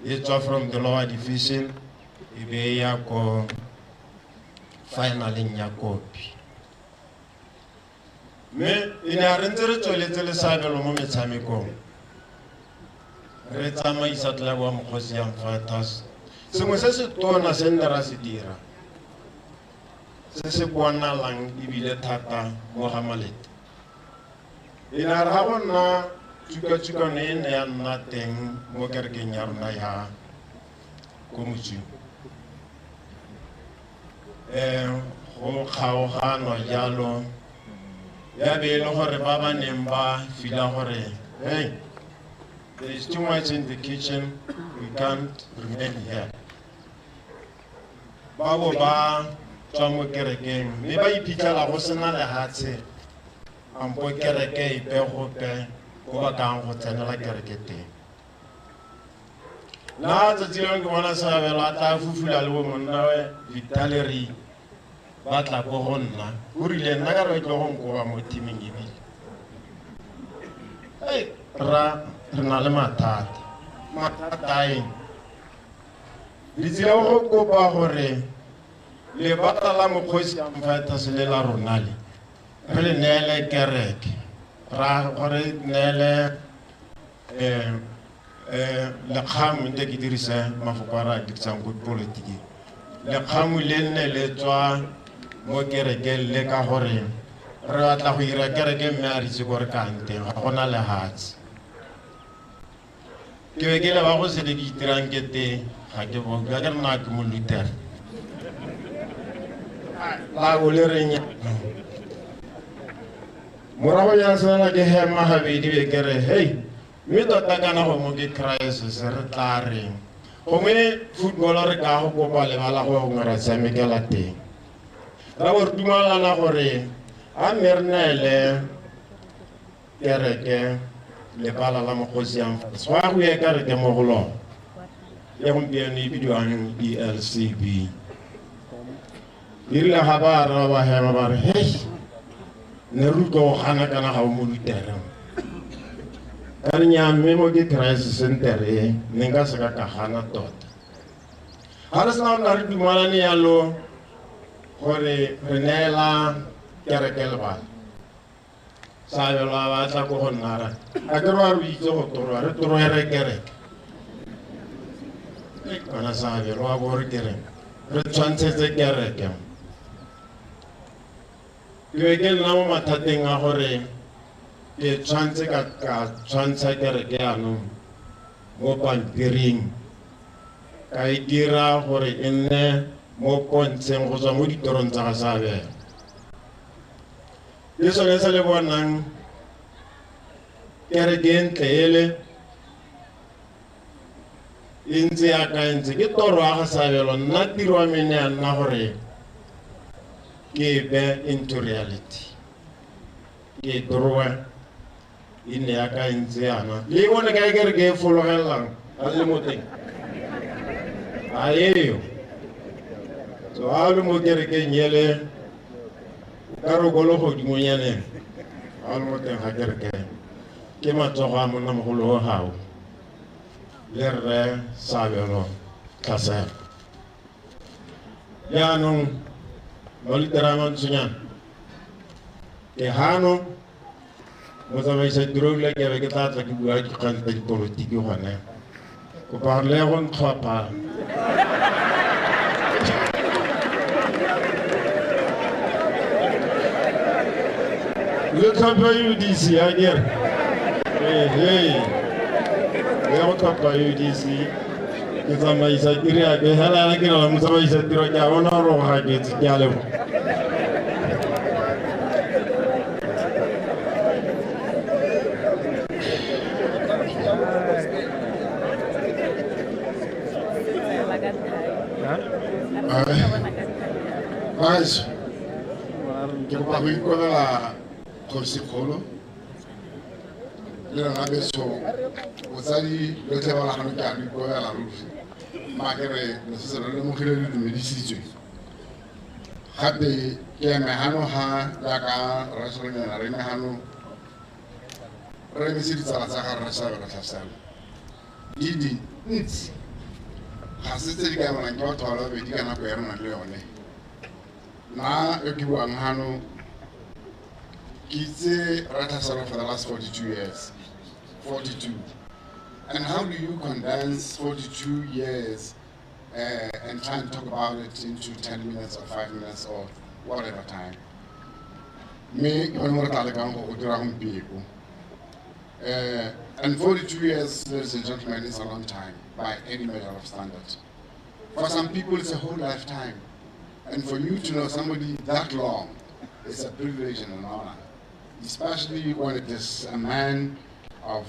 e tswa from the lower division e be e ya ko finaleng ya kopi. Mme e ne a re ntse re tsweletse le seabelo mo metshamekong re tsamaisa club wa Mokgosi Young Fighters. Sengwe se se tona se nne ra se dira se se bonalang ebile thata mo ga Malete, e ne re ga go nna tshukatsukano e ne ya nna teng mo kerekeng ya rona ya ko motsing, go kgaoganwa jalo, ya be e le gore ba ba neng ba fila gore hey, there is too much in the kitchen, we can't remain here, ba bo ba tswa mo kerekeng mme ba iphitlhela go sena lehatshe ampo kereke epe gope ko ba kang go tsenela kereke teng. Nna tsatsi lengwe ke bona Seabelo a tla fufula le bo monnawe Victor ba tla ko go nna, o rile nna ka re tlo go nkoba mo teaming ebile ra re na le mathata. Mathata a eng? Re tsile go kopa gore lebata la mokgosi a Mfighters le la rona le re le neele kereke, ra gore neele lekgamu, nte ke dirise mafoko a re a dirisang ko dipolotiking, lekgamu le nne le tswa mo kerekeng le ka gore re batla go ira kereke mme a re itse ko re kang teng, ga gona lehatshe. Ke be ke leba go se le ke itirang kete ga ke bo ka ke nna ke mo Luther la bo le reng jaanong. Morago ya sena ke hema gabedi be ke re hey, mme tota kana go mo ke crisis re tla reng, gongwe football re ka go kopa lebala go gongwe ra tshamekela teng. Ra bo re dumalana gore a mme re neele kereke lebala la mokgosi a Mfatshe, go ya go ye kereke mo go lona e gompieno e bidiwang ELCB. E rile ga ba araba ba hema ba re hei, ne re utlwa go gana kana ga o mo Lutere ka re nnyaa, mme mo ke crisis center e ne nka se ka ka gana tota. Ga re sena go nna re dumalane yalo gore re neela kereke lebala, Seabelo a batla ko go nna ra a ke re wa re itse go toroa, re toroere kereke kana Seabelo wa bo re kereng re tshwantshetse kereke. Ke be ke nna mo mathateng a gore ke tshwantse ka tshwantsha kereke yaanong mo pampiring, ka e dira gore e nne mo pontsheng go tswa mo ditorong tsa ga Seabelo. Ke sone se le bonang kereke e ntle ele e ntse yaka e ntse ke toro ya ga Seabelo. Nna tiro ya me ne ya nna gore ke e be into reality, ke e torowe e nne yaka e ntse yana. Le bone kae kereke e fologelelang ga le mo teng? Ga eyo. So ga o le mo kerekeng ele o ka re o ko legodimong, ga o le mo teng ga kereke ke matsogo a monnamogolo o gao le rre Seabelo Tlhaselo. Jaanong Malutere a mantshonyana ke gano motsamaisa tiro ebile ke be ke tla tla ke bua dikgang tsa dipolotiki gone, kopa gore le go ntlhopha le tlhopha UDC a kere ehe le go tlhopha UDC ke tsamaisa tiro ya ke hela yana ke rela motsamaisa tiro ke a bona gore go gaketse. Ke a leboga. Guys, ke kopa go ikobela kgosikgolo le lona betsho botsadi lotlhe ba lagano, ke a lo ikobela ruri. Mma ke re le setse re lemogile le dumedisitswe gape. Ke eme gano ga jaaka rrasolonyana, re eme gano re emetse ditsala tsa ga rre Seabelo Tlhaselo di dintsi, ga se tse di ka emelang ke batho ba le babedi ka nako ya re nang le yone. Nna yo ke buang gano ke itse rre Tlhaselo for the last 42 years, 42, and how do you condense 42 years? and try and talk about it into 10 minutes or 5 minutes or whatever time. Mme ke gone mo re tla lekang go go dira gompieko. And 42 years, ladies and gentlemen, is a long time by any measure of standard. For some people, it's a whole lifetime. And for you to know somebody that long is a privilege and an honor, especially when it is a man of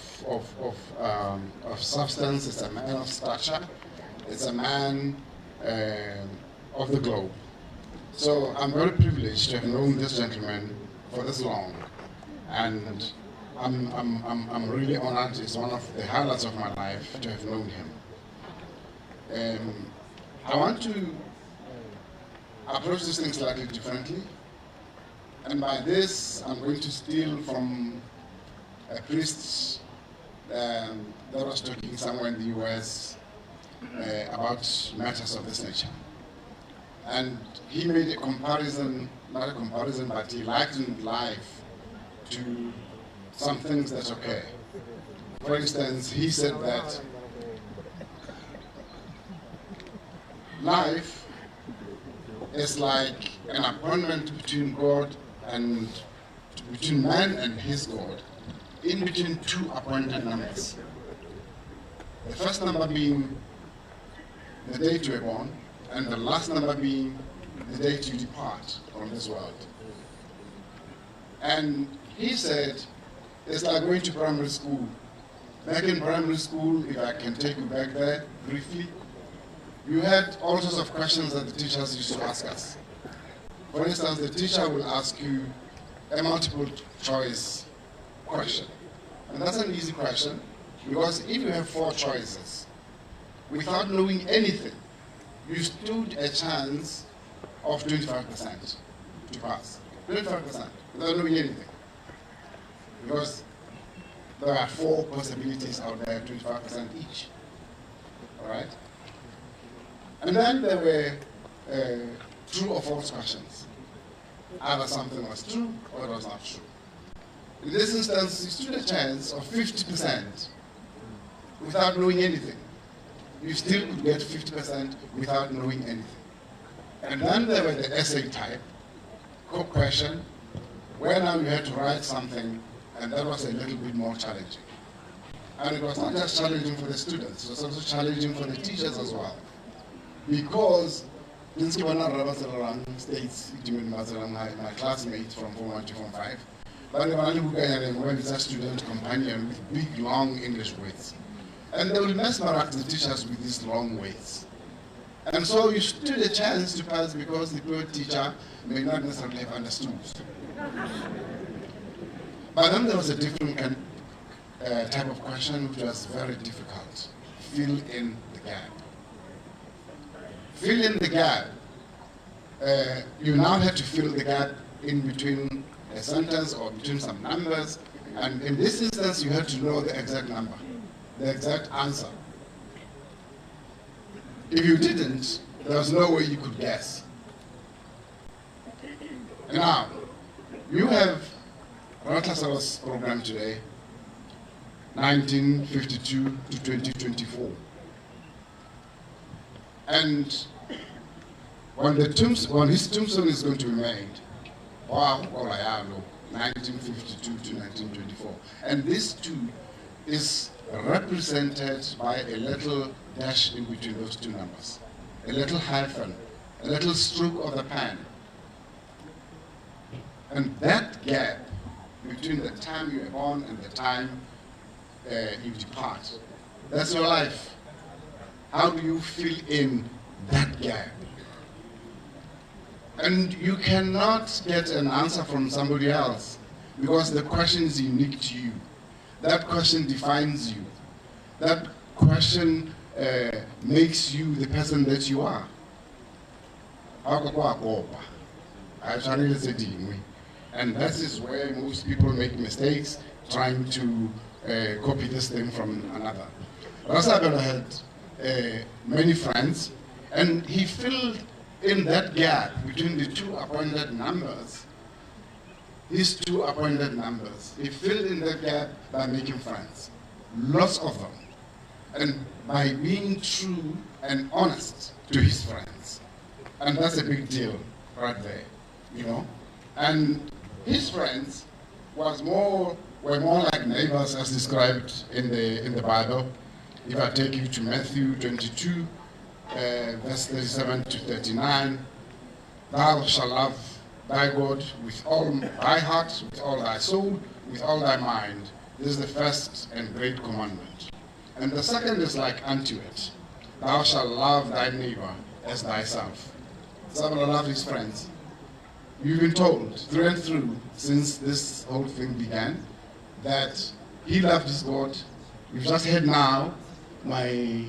substance, it's a man of stature, it's a man of the globe. So I'm very privileged to have known this gentleman for this long. And I'm really honored. It's one of the highlights of my life to have known him. I want to approach this thing slightly differently. And by this, I'm going to steal from a priest that was talking somewhere in the US about matters of this nature. And he made a comparison, not a comparison, but he likened life to some things that occur. For instance, he said that life is like an appointment between God and between man and his God, in between two appointed numbers. The first number being the date you were born, and the last number being the date you depart from this world. And he said, it's like going to primary school. Back in primary school, if I can take you back there briefly, you had all sorts of questions that the teachers used to ask us. For instance, the teacher will ask you a multiple choice question. And that's an easy question, because if you have four choices, without knowing anything, you stood a chance of 25% to pass. 25%, without knowing anything. Because there are four possibilities out there, 25% each. All right? And then there were true or false questions. Either something was true or it was not true. In this instance, you stood a chance of 50% without knowing anything. You still could get 50% without knowing anything. And then there were the essay type question, where now you had to write something, and that was a little bit more challenging. And it was not just challenging for the students, it was also challenging for the teachers as well. Because states, my classmates from Form 1 to Form 5, but it's a student companion with big, long English words. And they will mesmerize the teachers with these long words. And so you stood a chance to pass because the poor teacher may not necessarily have understood. But then there was a different kind, type of question which was very difficult. Fill in the gap. Fill in the gap. You now have to fill the gap in between a sentence or between some numbers. And in this instance, you had to know the exact number, the exact answer. If you didn't, there was no way you could guess. Now, you have Rre Tlhaselo's program today, 1952 to 2024. And when his tombstone is going to be made, 1952 to 1924. And this too is represented by a little dash in between those two numbers, a little hyphen, a little stroke of the pen. And that gap between the time you were born and the time you depart, that's your life. How do you fill in that gap? And you cannot get an answer from somebody else because the question is unique to you. That question defines you. That question makes you the person that you are. And that is where most people make mistakes trying to copy this thing from another. Rre Sabelo had many friends, and he filled in that gap between the two appointed numbers, his two appointed numbers. He filled in that gap by making friends, lots of them. And by being true and honest to his friends. And that's a big deal right there, you know. And his friends were more like neighbors as described in the Bible. If I take you to Matthew 22, verse 37 to 39, thou shalt love thy God with all thy heart, with all thy soul, with all thy mind. This is the first and great commandment. And the second is like unto it. Thou shalt love thy neighbor as thyself. Sabelo loved his friends. You've been told through and through since this whole thing began that he loved his God. You've just heard now my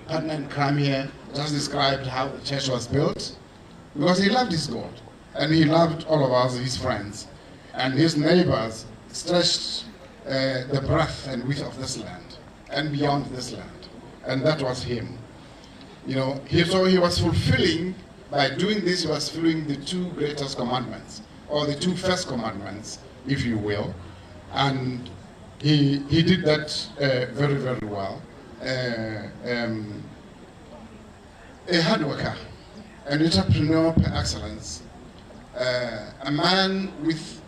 partner in crime here just described how the church was built, because he loved his God and he loved all of us, his friends, and his neighbors stretched the breadth and width of this land and beyond this land, and that was him. You know, so he was fulfilling, by doing this, he was fulfilling the two greatest commandments, or the two first commandments, if you will, and he did that very, very well. A hard worker, an entrepreneur par excellence, a man with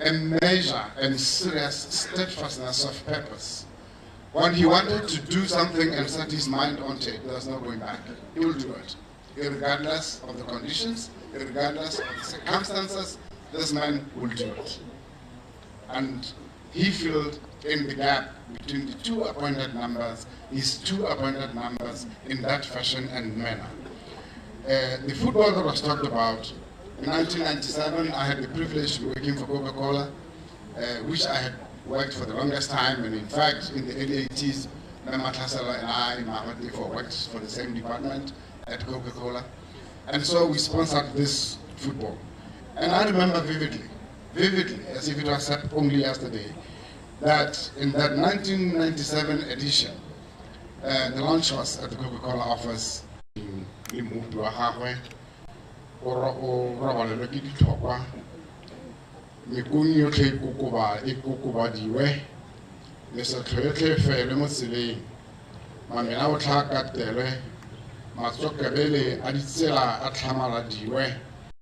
a measure and serious steadfastness of purpose. When he wanted to do something and set his mind onto it, there's no going back. He will do it. Regardless of the conditions, regardless of the circumstances, this man will do it. And he filled in the gap between the two appointed numbers, his two appointed numbers, in that fashion and manner. The football that was talked about, in 1997, I had the privilege of working for Coca-Cola, which I had worked for the longest time, and in fact, in the early 80s, Mema Tlhaselo and I, Mahatma, worked for the same department at Coca-Cola. And so we sponsored this football. And I remember vividly, as if it was only yesterday, that in that 1997 edition, the launch was at the Coca-Cola office. Le mmopi wa gagwe o robalelwe ke ditlhokwa, mekong yotlhe e kokobadiwe, mesetlho yotlhe e feelwe mo tseleng, mamena otlhe a katelwe, matsokebele a ditsela a tlhamaladiwe.